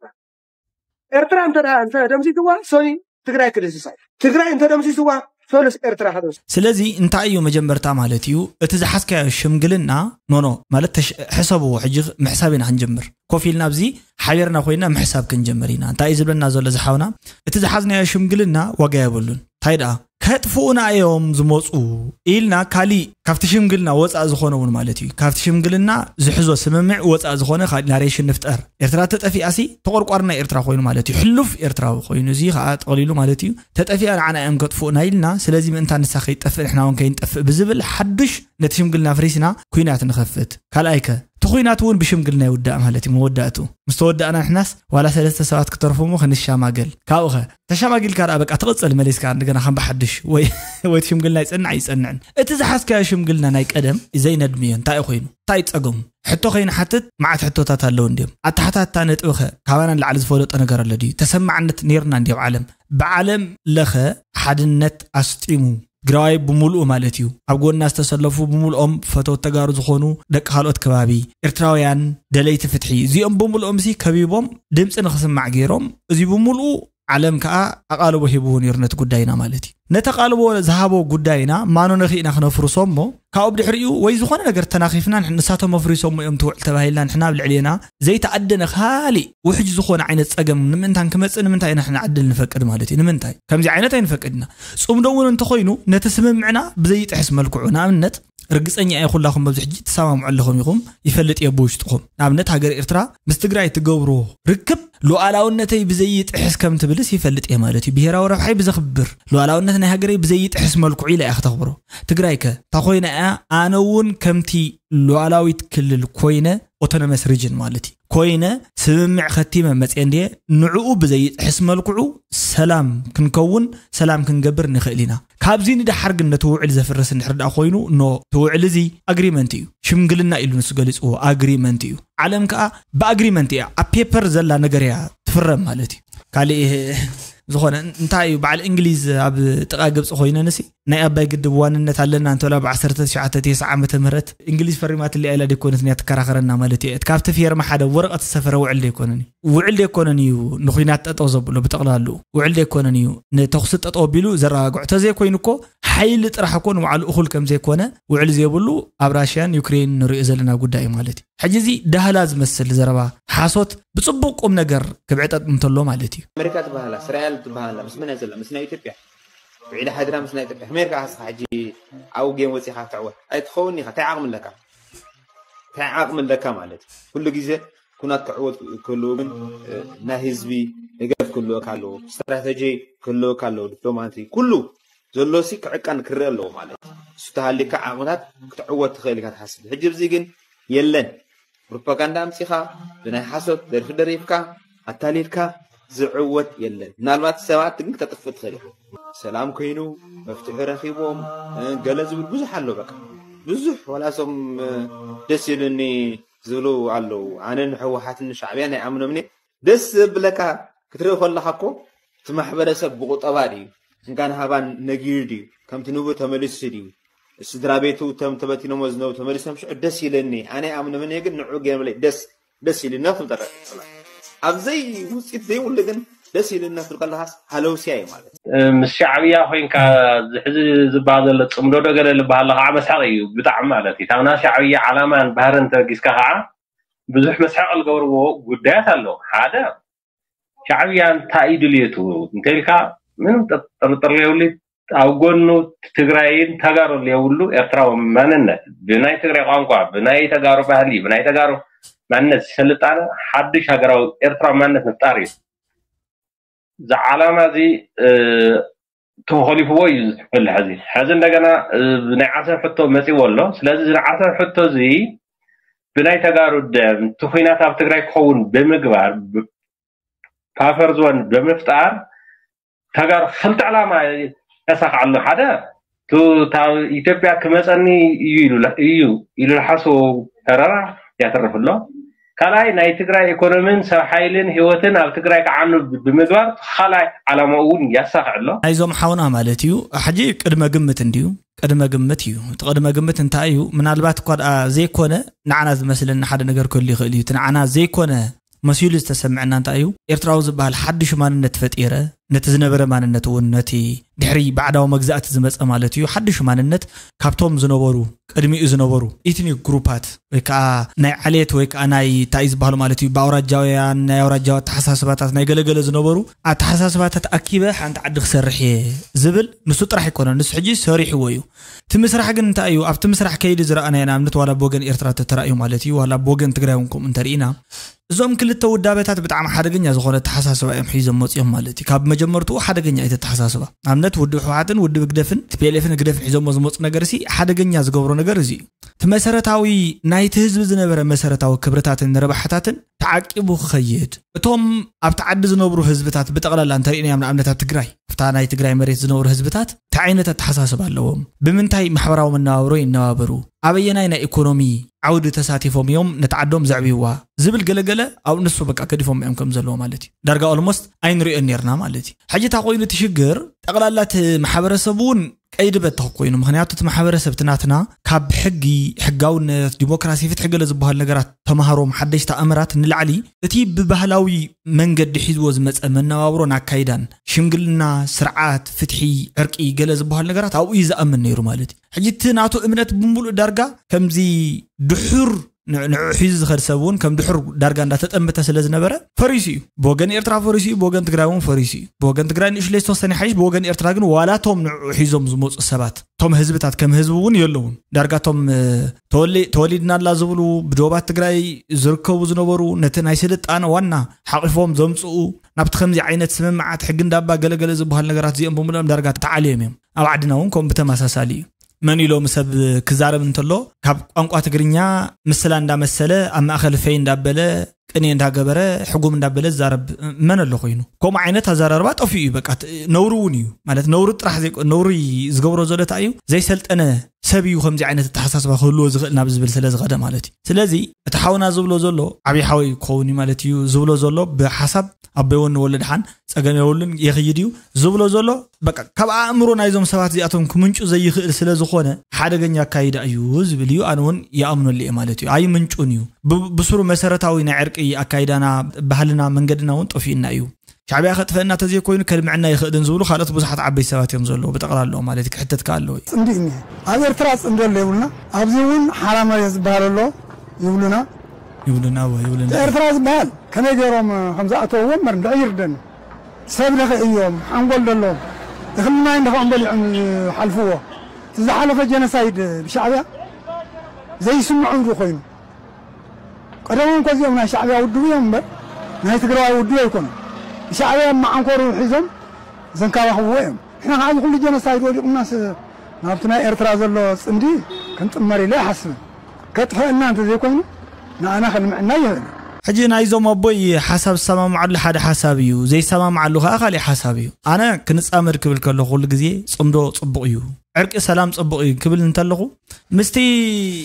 ኤርትራ እንተ ደኣ፣ እንተ ደምሲስዋ ሶኒ ትግራይ ክድስሳ እዩ። ትግራይ እንተ ደምሲስዋ ሶንስ ኤርትራ ክድምስ። ስለዚ እንታይ እዩ መጀመርታ ማለት እዩ? እቲ ዝሓዝካዮ ሽምግልና ኖኖ ማለት ተሽ-፣ ሕሰብዎ። ሕጂ ምሕሳብ ኢና ክንጀምር። ኮፍ ኢልና ኣብዚ ሓቢርና ኮይና ምሕሳብ ክንጀምር ኢና። እንታይ እዩ ዝብለና ዘሎ ዝሓውና? እቲ ዝሓዝናዮ ሽምግልና ዋጋ የብሉን። እንታይ ደኣ? ከጥፍኡና እዮም ዝመፁ ኢልና ካሊእ ካብቲ ሽምግልና ወፃእ ዝኾነ እውን ማለት እዩ። ካብቲ ሽምግልና ዝሕዞ ስምምዕ ወፃእ ዝኾነ ካሊእ ናሬሽን ንፍጠር። ኤርትራ ተጠፊኣሲ ተቆርቋሪ ናይ ኤርትራ ኮይኑ ማለት እዩ። ሕሉፍ ኤርትራዊ ኮይኑ፣ እዚ ከዓ ጠቕሊሉ ማለት እዩ። ተጠፊኣ ንዓና እዮም ከጥፍኡና ኢልና፣ ስለዚ ምእንታ ንሳ ከይጠፍእ ንሕና እውን ከይንጠፍእ ብዝብል ሓዱሽ ነቲ ሽምግልና ኣፍሪስና ኩናት ንኸፍት። ካልኣይከ እቲ ኩናት እውን ብሽምግልና ይውዳእ ማለት እዩ። መወዳእቱ ምስ ተወዳእና ንሕናስ ዋላ ሰለስተ ሰባት ክተርፉ እሞ ክንሻማገል። ካብኡኸ ተሻማጊልካ ደኣ በቃ ትቕጽል መሊስካ እንደገና ከም ብሓድሽ ወይ ወይ እቲ ሽምግልና ይጸንዕ ኣይጸንዕን። እቲ ዝሓዝካዮ ሽምግልና ናይ ቀደም ዘይነድምዮ እንታይ እዩ ኮይኑ? እንታይ እዩ ጸገሙ? ሕቶ ከይንሓትት መዓት ሕቶታት ኣለዉ እንድዮም። ኣተሓታታ ነጥብኸ ካባና ንላዕሊ ዝፈለጦ ነገር ኣሎ ድዩ? ተሰማዕነት ነይርና እንድዮም ዓለም። ብዓለም ለኸ ሓድነት ኣስጢሙ ትግራዋይ ብምሉኡ ማለት እዩ። ኣብ ጎና ዝተሰለፉ ብምሉኦም ፈተውት ተጋሩ ዝኾኑ ደቂ ካልኦት ከባቢ ኤርትራውያን ደለይቲ ፍትሒ እዚኦም ብምሉኦም ሲ ከቢቦም ድምፂ ንኽስማዕ ገይሮም። እዚ ብምሉኡ ዓለም ከዓ ኣቓልቦ ሂብዎ ነይሩ ነቲ ጉዳይና ማለት እዩ። ነቲ ኣቓልቦ ዝሃቦ ጉዳይና ማኖ ነኽእና ክነፍርሶ እሞ ካብኡ ብድሕሪኡ ወይ ዝኾነ ነገር ተናኺፍና ንሕ-፣ ንሳቶም ኣፍሪሶሞ እዮም ትውዕል ተባሂልና ንሕና ኣብ ልዕሌና ዘይተኣደነ ካሊእ ውሕጅ ዝኾነ ዓይነት ጸገም ንምእንታን ክመጽእ ንምንታይ ኢና ንሕና ዕድል ንፈቅድ ማለት እዩ? ንምንታይ ከምዚ ዓይነት ኣይንፈቅድ ኢና? ጽምዶ እውን እንተኾይኑ ነቲ ስምምዕና ብዘይጥሕስ መልክዑ ንኣብነት ርግጸኛ እየ ኩላኹም ኣብዚ ሕጂ ትሰማምዑ ኣለኹም ኢኹም ይፈልጥ እየ ብውሽጥኹም። ንኣብነት ሃገር ኤርትራ ምስ ትግራይ ትገብሮ ርክብ ሉዓላውነተይ ብዘይጥሕስ ከም ትብልስ ይፈልጥ እየ ማለት እዩ። ብሄራዊ ረብሓይ ብዘኽብር ሉዓላውነት ናይ ሃገረይ ብዘይጥሕስ መልክዑ ኢላ እያ ክተኽብሮ። ትግራይ ከ እንታ ኮይና እያ ኣነ እውን ከምቲ ሉዓላዊት ክልል ኮይነ ኦቶኖመስ ሪጅን ማለት እዩ ኮይነ ስምምዕ ከቲመ መፅየ እንድየ ንዕኡ ብዘይጥሕስ መልክዑ ሰላም ክንከውን ሰላም ክንገብር ንኽእል ኢና። ካብዚ ንደሓር ግን ነቲ ውዕል ዘፍርስ እንድሕር ደኣ ኮይኑ ኖ እቲ ውዕል እዚ ኣግሪመንት እዩ። ሽምግልና ኢሉ ንሱ ገሊፅዎ ኣግሪመንት እዩ። ዓለም ከዓ ብኣግሪመንት እያ ኣብ ፔፐር ዘላ ነገር እያ ትፍረም ማለት እዩ። ካሊእ ዝኾነ እንታይ እዩ በዓል እንግሊዝ ኣብ ጥቓ ግብፂ ኮይነንሲ ናይ ኣባይ ግድብ ዋንነት ኣለና እንተላ ብ1990 ዓመተ ምህረት እንግሊዝ ፈሪማትልያ ኢላ ደይኮነት እያ ትከራኸረና ማለት እዩ። እቲ ካብቲ ፌርማ ሓደ ወረቐት ዝሰፈረ ውዕል ደይኮነን እዩ። ውዕል ደይኮነን እዩ ንኹናት ጠጠው ዘብሎ ብጠቕላሉ ውዕል ደይኮነን እዩ ንተኹሲ ጠጠው ኣቢሉ ዘረጋግዖ። ተዘይኮይኑ እኮ ሓይሊ ጥራሕ እኮ ንባዕሉ እኹል ከም ዘይኮነ ውዕል ዘይብሉ ኣብ ራሽያን ዩክሬን ንሪኦ ዘለና ጉዳይ እዩ ማለት እዩ። ሕጂ እዚ ዳህላ ዝመስል ዘረባ ሓሶት ብፅቡቅ ቁም ነገር ክብዕጠጥ እንተሎ ማለት እዩ። ኣሜሪካ ትበሃላ እስራኤል ትበሃላ ምስ መን እያ ዘላ? ምስ ናይ ኢትዮጵያ ውዒላ ሓዲራ ምስ ናይ ኢትዮጵያ። ኣሜሪካ ካስኻ ሕጂ ኣብኡ ጌም ወፂኻ ክትዕወት ኣይትኸውን ኢኻ። እንታይ ዓቕሚ ኣለካ? እንታይ ዓቕሚ ኣለካ ማለት እዩ? ኩሉ ግዜ ኩናት ክዕወት ክህልዎ ግን እ፣ ናይ ህዝቢ ደገፍ ክህልወካ ኣለዎ። ስትራተጂ ክህልወካ ኣለዎ። ዲፕሎማሲ ኩሉ ዘሎሲ ክዕቀን ክረአ ኣለዎ ማለት እዩ። እሱ ተሃሊካ ዓቕምታት ክትዕወት ትኽእል ኢካ ትሓስብ። ሕጂ ኣብዚ ግን የለን። ፕሮፓጋንዳ ኣምጺኻ ብናይ ሓሶት ደርፊ ደሪፍካ ኣታሊልካ ዝዕወት የለን። ምናልባት ሰባት ግን ክተጥፍእ ትኽእል ኢኻ። ሰላም ኮይኑ መፍትሒ ረኺቦም እ፣ ገለ ዝብል ብዙሕ ኣሎ። በቃ ብዙሕ ዋላ እሶም እ፣ ደስ ይሉኒ ዝብሉ ኣለዉ። ኣነ ንህወሓትን ንሻዕብያን ኣይኣምኖምን እየ። ደስ ዘብለካ ክትርኢ ከለኻ እኮ እቲ ማሕበረሰብ ብቁጠባ ድዩ እንካን ሃባን ነጊሩ ድዩ ከምቲ ንቡ ተመሊሱ ድዩ ስድራ ቤቱ እቶም ተበቲኖሞ ዝነበሩ ተመሊሶም ሽዑ ደስ ይለኒ ኣነ ይኣምኖምን እየ ግን ንዑ ገይርለይ ደስ ደስ ኢልና ክንጠቀ ኣብዘይ ውፅኢት ዘይብሉ ግን ደስ ኢልና ክትብል ከለኻስ ሃለውስያ እዩ ማለት እዩ። ምስ ሻዕብያ ኮይንካ ሕዚ ዝበሃል ዘሎ ፅምዶ ዶ ገለ ዝበሃል ከዓ መስሓቅ እዩ ብጣዕሚ ማለት እዩ። ታምና ሻዕብያ ዓላማን ባህርን ተበጊስካ ከዓ ብዙሕ መስሓቅ ዝገብርዎ ጉዳያት ኣለዉ። ሓደ ሻዕብያ እንታይ እዩ ድልየቱ እንተኢልካ ምንም ጥርጥር የብሉ። ኣብ ጎኑ ትግራይን ተጋሩን የብሉ። ኤርትራዊ ማንነት ብናይ ትግራይ ቋንቋ ብናይ ተጋሩ ባህሊ ብናይ ተጋሩ ማንነት ስልጣነ ሓድሽ ሃገራዊ ኤርትራዊ ማንነት ምፍጣር እዩ። እዚ ዓላማ እዚ እ፣ ተኾሊፍዎ እዩ ዝብል ሕዚ ሕዚ እንደገና እ፣ ናይ ዓሰብ ሕቶ መፂዎ ኣሎ። ስለዚ እዚ ናይ ዓሰብ ሕቶ እዚ ብናይ ተጋሩ ደም እቲ ኩናት ኣብ ትግራይ ክኸውን ብምግባር ብ- ፓፈር ዞን ብምፍጣር ተጋሩ ክልተ ዕላማ የሳኽዐሉ። ሓደ ቱ- ታብ ኢትዮጵያ ክመፀኒ እዩ ኢሉ ለ- እዩ ኢሉ ዝሓስቦ ተረራ ያተርፍ ኣሎ። ካልኣይ ናይ ትግራይ ኢኮኖሚን ሰብ ሓይልን ህይወትን ኣብ ትግራይ ክዓኑ ብ- ብምግባር ካልኣይ ዓላማ እውን ያሳኽዕ ኣሎ። ናይዞም ሓውና ማለት እዩ። ሕጂ ቅድመ ግምት እንድዩ ቅድመ ግምት እዩ። እቲ ቅድመ ግምት እንታይ እዩ? ምናልባት እኳ ደኣ ዘይኮነ ንዓና ዝመስለና ሓደ ነገር ክህሉ ይኽእል እዩ። እቲ ንዓና ዘይኮነ መሲሉ ዝተሰምዐና እንታይ እዩ? ኤርትራዊ ዝበሃል ሓድሽ ማንነት ፈጢረ፣ ነቲ ዝነበረ ማንነት እውን፣ ነቲ ድሕሪ ባዕዳዊ መግዛእቲ ዝመጸ ማለት እዩ፣ ሓድሽ ማንነት ካብቶም ዝነበሩ፣ ቅድሚኡ ዝነበሩ ኢትኒክ ግሩፓት ወይ ከዓ ናይ ዓሌት ወይ ከዓ ናይ እንታይ ዝበሃሉ ማለት እዩ፣ ብኣውራጃውያን ናይ ኣውራጃዊ ኣተሓሳስባታት ናይ ገለገለ ዝነበሩ ኣተሓሳስባታት ኣኪበ ሓንቲ ዓዲ ክሰርሕ እየ ዝብል ንሱ ጥራሕ ኣይኮነን። ንሱ ሕጂ ሰሪሕዎ እዩ። እቲ ምስራሕ ግን እንታይ እዩ? ኣብቲ ምስራሕ ከይዲ ዝረኣናዮ ንኣብነት ዋላ ብወገን ኤርትራ ተተራእዩ ማለት እዩ፣ ዋላ ብወገን ትግራይ እውን ከምኡ እንተርኢና፣ እዞም ክልተ ውዳበታት ብጣዕሚ ሓደገኛ ዝኾነ ኣተሓሳስባ እዮም ሒዞም መፂኦም ማለት እዩ። ካብ መጀመርትኡ ሓደገኛ እዩ እቲ ኣተሓሳስባ። ንኣብነት ውድብ ህወሓትን ውድብ ህግደፍን፣ ቲ ፒ ኤል ኤፍን ህግደፍን ሒዞሞ ዝመፁ ነገር ሲ ሓደገኛ ዝገብሮ ነገር እዚ እዩ። እቲ መሰረታዊ ናይቲ ህዝቢ ዝነበረ መሰረታዊ ክብርታትን ረብሓታትን ተዓቂቡ ክኸይድ፣ እቶም ኣብቲ ዓዲ ዝነብሩ ህዝብታት ብጠቕላላ እንተሪእናዮም፣ ንኣብነት ኣብ ትግራይ፣ ኣብታ ናይ ትግራይ መሬት ዝነብሩ ህዝብታት እንታይ ዓይነት ኣተሓሳስባ ኣለዎም፣ ብምንታይ ማሕበራዊ መነባብሮ ይነባበሩ፣ ኣበየናይ ናይ ኢኮኖሚ ዓውዲ ተሳቲፎም እዮም ነቲ ዓዶም ዘዕብይዋ ዝብል ገለገለ ኣብ ንሱ በቃ ገዲፎም እዮም ከም ዘለዎ ማለት እዩ። ዳርጋ ኦልሞስት ኣይንሪኦን ነርና ማለት እዩ። ሕጂ እታ ኮይኑ እቲ ሽግር ጠቕላላ እቲ ማሕበረሰብ እውን ቀይዲ በተኽ ኮይኑ፣ ምክንያቱ እቲ ማሕበረሰብ እቲ ናትና ካብ ሕጊ፣ ሕጋውነት፣ ዲሞክራሲ፣ ፍትሒ ገለ ዝበሃሉ ነገራት ተማሃሮም ሓደሽቲ ኣምራት ንላዕሊ እቲ ብባህላዊ መንገዲ ሒዝዎ ዝመፀ መነባብሮን ኣካይዳን፣ ሽምግልና፣ ስርዓት፣ ፍትሒ፣ ዕርቂ ገለ ዝበሃሉ ነገራት ኣብኡ እዩ ዝኣምን ነይሩ ማለት እዩ። ሕጂ እቲ ናቱ እምነት ብምሉእ ዳርጋ ከምዚ ድሑር ን- ንዕኡ ሒዙ ዝኸድ ሰብ እውን ከም ድሑር ዳርጋ እንዳተጠምተ ስለ ዝነበረ ፈሪሱ እዩ። ብወገን ኤርትራ ፈሪሱ እዩ፣ ብወገን ትግራይ እውን ፈሪሱ እዩ። ብወገን ትግራይ ንእሽለይ ዝተወሰነ ይሓይሽ፣ ብወገን ኤርትራ ግን ዋላ እቶም ንዕኡ ሒዞም ዝመፁ ሰባት፣ እቶም ህዝብታት ከም ህዝቢ እውን የለውን። ዳርጋ እቶም እ፣ ተወሊ- ተወሊድናላ ዝብሉ ብዶባት ትግራይ ዝርከቡ ዝነበሩ ነቲ ናይ ስልጣነ ዋና ሓቂፎም ዘምፅኡ ናብቲ ከምዚ ዓይነት ስምምዓት ሕጊ እንዳባ ገለገለ ዝበሃል ነገራት እዚኦም ብምልኦም ዳርጋ ተዓልዮም እዮም። ኣብ ዓድና እውን ከም ብተመሳሳሊ እዩ። መን ኢሎም ሰብ ክዛረብ እንተሎ ካብ ቋንቋ ትግርኛ ምስላ እንዳመሰለ ኣብ ማእኸል ፈይ እንዳበለ ቅኔ እንዳገበረ ሕጉም እንዳበለ ዝዛረብ መን ኣሎ ኮይኑ? ከምኡ ዓይነት ኣዘራርባ ጠፊኡ እዩ። በቃ ት- ነውሪ እውን እዩ ማለት ነውሪ ጥራሕ ዘይኮ- ነውሪ ዝገብሮ ዘሎ እንታይ እዩ? ዘይሰልጠነ ሰብ እዩ ከምዚ ዓይነት ኣተሓሳስባ ክህልዎ ዝኽእል ናብ ዝብል ስለ ዝኸደ ማለት እዩ። ስለዚ እቲ ሓውና ዝብሎ ዘሎ ዓብዪ ሓወይ ክኸውን እዩ ማለት እዩ። ዝብሎ ዘሎ ብሓሳብ ኣቦይ ወኒ ወለድሓን ጸገም የብሉን የኽይድ እዩ ዝብሎ ዘሎ በቃ ካብ ኣእምሮ ናይዞም ሰባት እዚኣቶም ክምንጩ ዘይኽእል ስለ ዝኾነ ሓደገኛ ኣካይዳ እዩ ዝብል እዩ። ኣነ እውን ይኣምነሉ እየ ማለት እዩ። ኣይምንጩን እዩ። ብ- ብስሩ መሰረታዊ ናይ ዕርቂ ኣካይዳና፣ ባህልና፣ መንገድና እውን ጠፊእና እዩ። ሻዕብያ ከጥፈእና ተዘይኮይኑ ከልምዐና ይኽእልን ዝብሉ ካልኦት ብዙሓት ዓበይቲ ሰባት እዮም ዘለዉ። ብጠቕላላኡ ማለት እዩ ክሕተት ከኣ ኣለዎ እዩ። ጽምዲ እኒሀ። ኣብ ኤርትራ ጽምዲ ኣሎ የብሉና። ኣብዚ እውን ሓራ መሬት ዝበሃል ኣሎ ይብሉና። ይብሉና እወ፣ ይብሉና። ኤርትራ ዝበሃል ከመይ ገይሮም ከም ዝኣተውዎ እምበር እንድዒ ይርደኒ። ሰብ ለኸ እዮም፣ ሓንጎል ደሎም። እኽሊ ማይ እንደ ከም በሊዖም ዝሓልፍዎ። እቲ ዝሓለፈ ጀኖሳይድ ብሻዕብያ ዘይስምዖም ዶ ኮይኑ? ቀደሞም እኮ እዚኦም ናይ ሻዕብያ ውድብ እዮም እምበር ናይ ትግራዋይ ውድብ ኣይኮኑን። ንሻዕብያ መዓንኮሩ ሒዞም ዘንከባኽብዎ እዮም። ንሕና ከዓ እዚ ኩሉ ጀኖሳይድ ወዲቑናስ ናብቲ ናይ ኤርትራ ዘሎ ጽምዲ ክንጥመር ኢለ ኣይሓስብን። ከጥፈአና እንተዘይኮይኑ ንኣና ከልምዐና ይኽእል። ሕጂ ናይዞም ኣቦይ ሓሳብ ዝሰማምዓሉ ሓደ ሓሳብ እዩ፣ ዘይሰማምዓሉ ከዓ ካሊእ ሓሳብ እዩ። ኣነ ክንጻመድ ክብል ከለኹ ኩሉ ግዜ ጽምዶ ጽቡቕ እዩ፣ ዕርቂ ሰላም ጽቡቕ እዩ ክብል እንተለኹ ምስቲ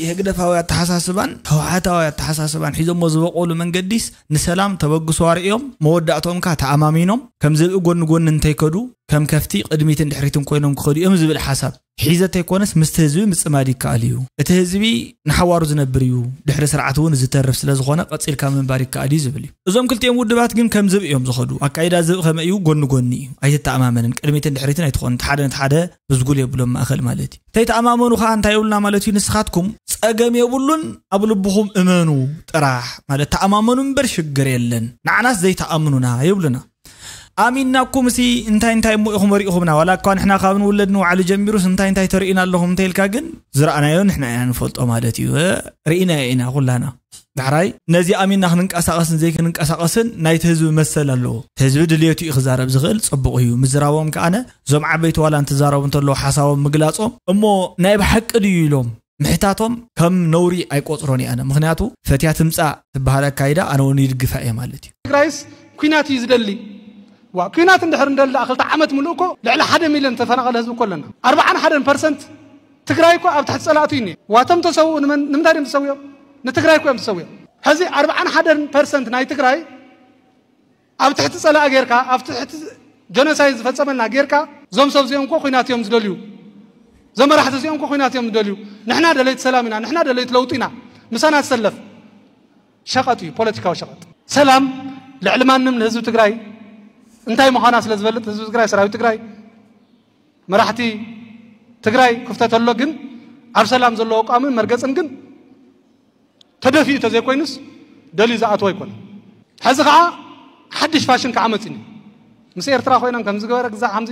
ህግደፋዊ ኣተሓሳስባን ህወሓታዊ ኣተሓሳስባን ሒዞሞ ዝበቆሉ መንገዲስ ንሰላም ተበግሶ ኣርእዮም መወዳእቶም ከዓ ተኣማሚኖም ከም ዝብኢ ጎኒ ጎኒ እንተይከዱ ከም ከፍቲ ቅድሚትን ድሕሪትን ኮይኖም ክኸዱ እዮም ዝብል ሓሳብ ሒዘ ተይኮነስ ምስቲ ህዝቢ ምጽማድ ይከኣል እዩ። እቲ ህዝቢ ንሓዋሩ ዝነብር እዩ፣ ድሕሪ ስርዓት እውን ዝተርፍ ስለ ዝኾነ ቀጺልካ ምንባር ይከኣል እዩ ዝብል እዩ። እዞም ክልቲኦም ውድባት ግን ከም ዝብኢ እዮም ዝኸዱ። ኣካይዳ ዝብኢ ከመይ እዩ? ጎኒ ጎኒ እዩ። ኣይትተኣማመንን። ቅድሚትን ድሕሪትን ኣይትኾን። እቲ ሓደ ነቲ ሓደ ብዝጉል የብሎም ማእኸል ማለት እዩ። እንተይተኣማመኑ ከዓ እንታይ የብሉና ማለት እዩ? ንስኻትኩም ጸገም የብሉን፣ ኣብ ልብኹም እመኑ ጥራሕ ማለት ተኣማመኑ እምበር ሽግር የለን። ንዓናስ ዘይተኣምኑና የብሉና። ኣሚንናኩም ሲ እንታይ እንታይ እሞ ኢኹም ኣሪእኹምና? ዋላ እኳ ንሕና ካብ ንውለድ ንውዓሊ ጀሚሩስ እንታይ እንታይ ተርእዩና ኣለኹም እንተኢልካ ግን ዝረኣናዮ ንሕና ኢና ንፈልጦ ማለት እዩ። እ፣ ርኢናዮ ኢና ኩላና። ዳሕራይ ነዚ ኣሚንና ክንንቀሳቐስን ዘይክንንቀሳቐስን ናይቲ ህዝቢ መሰል ኣለዎ። እቲ ህዝቢ ድልየቱ እዩ ክዛረብ ዝኽእል፣ ጽቡቕ እዩ። ምዝራቦም ከኣነ እዞም ዓበይቲ ዋላ እንትዛረቡ እንተለዉ ሓሳቦም ምግላጾም እሞ ናይ ብሓቂ ድዩ ኢሎም ምሕታቶም ከም ነውሪ ኣይቆጽሮን እየ ኣነ። ምኽንያቱ ፈትያ ትምጻእ ትበሃል ኣካይዳ ኣነ እውን ይድግፋ እየ ማለት እዩ። ትግራይስ ኲናት እዩ ዝደሊ። ዋ ኲናት እንድሕር እንደሊ ደኣ ክልተ ዓመት ምሉእ እኮ ልዕሊ ሓደ ሚልዮን ተፈናቐለ ህዝቢ እኮ ኣለና። ኣርብዓን ሓደን ፐርሰንት ትግራይ እኮ ኣብ ትሕቲ ጸላእቱ እዩ እኒአ። ዋቶም ተሰውኡ ንመን- ንምንታይ ድም ተሰዊኦም? ንትግራይ እኮ እዮም ተሰዊኦም። ሕዚ ኣርብዓን ሓደን ፐርሰንት ናይ ትግራይ ኣብ ትሕቲ ጸላኢ ጌርካ፣ ኣብ ትሕቲ ጀኖሳይድ ዝፈጸመልና ጌርካ፣ እዞም ሰብ እዚኦም እኮ ኲናት እዮም ዝደልዩ። እዞም መራሕቲ እዚኦም እኮ ኲናት እዮም ዝደልዩ። ንሕና ደለይቲ ሰላም ኢና፣ ንሕና ደለይቲ ለውጢ ኢና። ምሳና ትሰለፍ። ሸቐጥ እዩ፣ ፖለቲካዊ ሸቐጥ። ሰላም ልዕሊ ማንም ንህዝቢ ትግራይ እንታይ ምዃና ስለ ዝበልጥ፣ ህዝቢ ትግራይ፣ ሰራዊት ትግራይ፣ መራሕቲ ትግራይ ክፍተት ኣሎ። ግን ኣብ ሰላም ዘለዎ ኣቋምን መርገፅን ግን ተደፊኡ ተዘይኮይኑስ ደልዩ ዝኣትዎ ኣይኮነን። ሕዚ ከዓ ሓድሽ ፋሽን ከዓ መፂኒ። ምስ ኤርትራ ኮይኖም ከምዚ ገበረ፣ ግዛዕ ከምዚ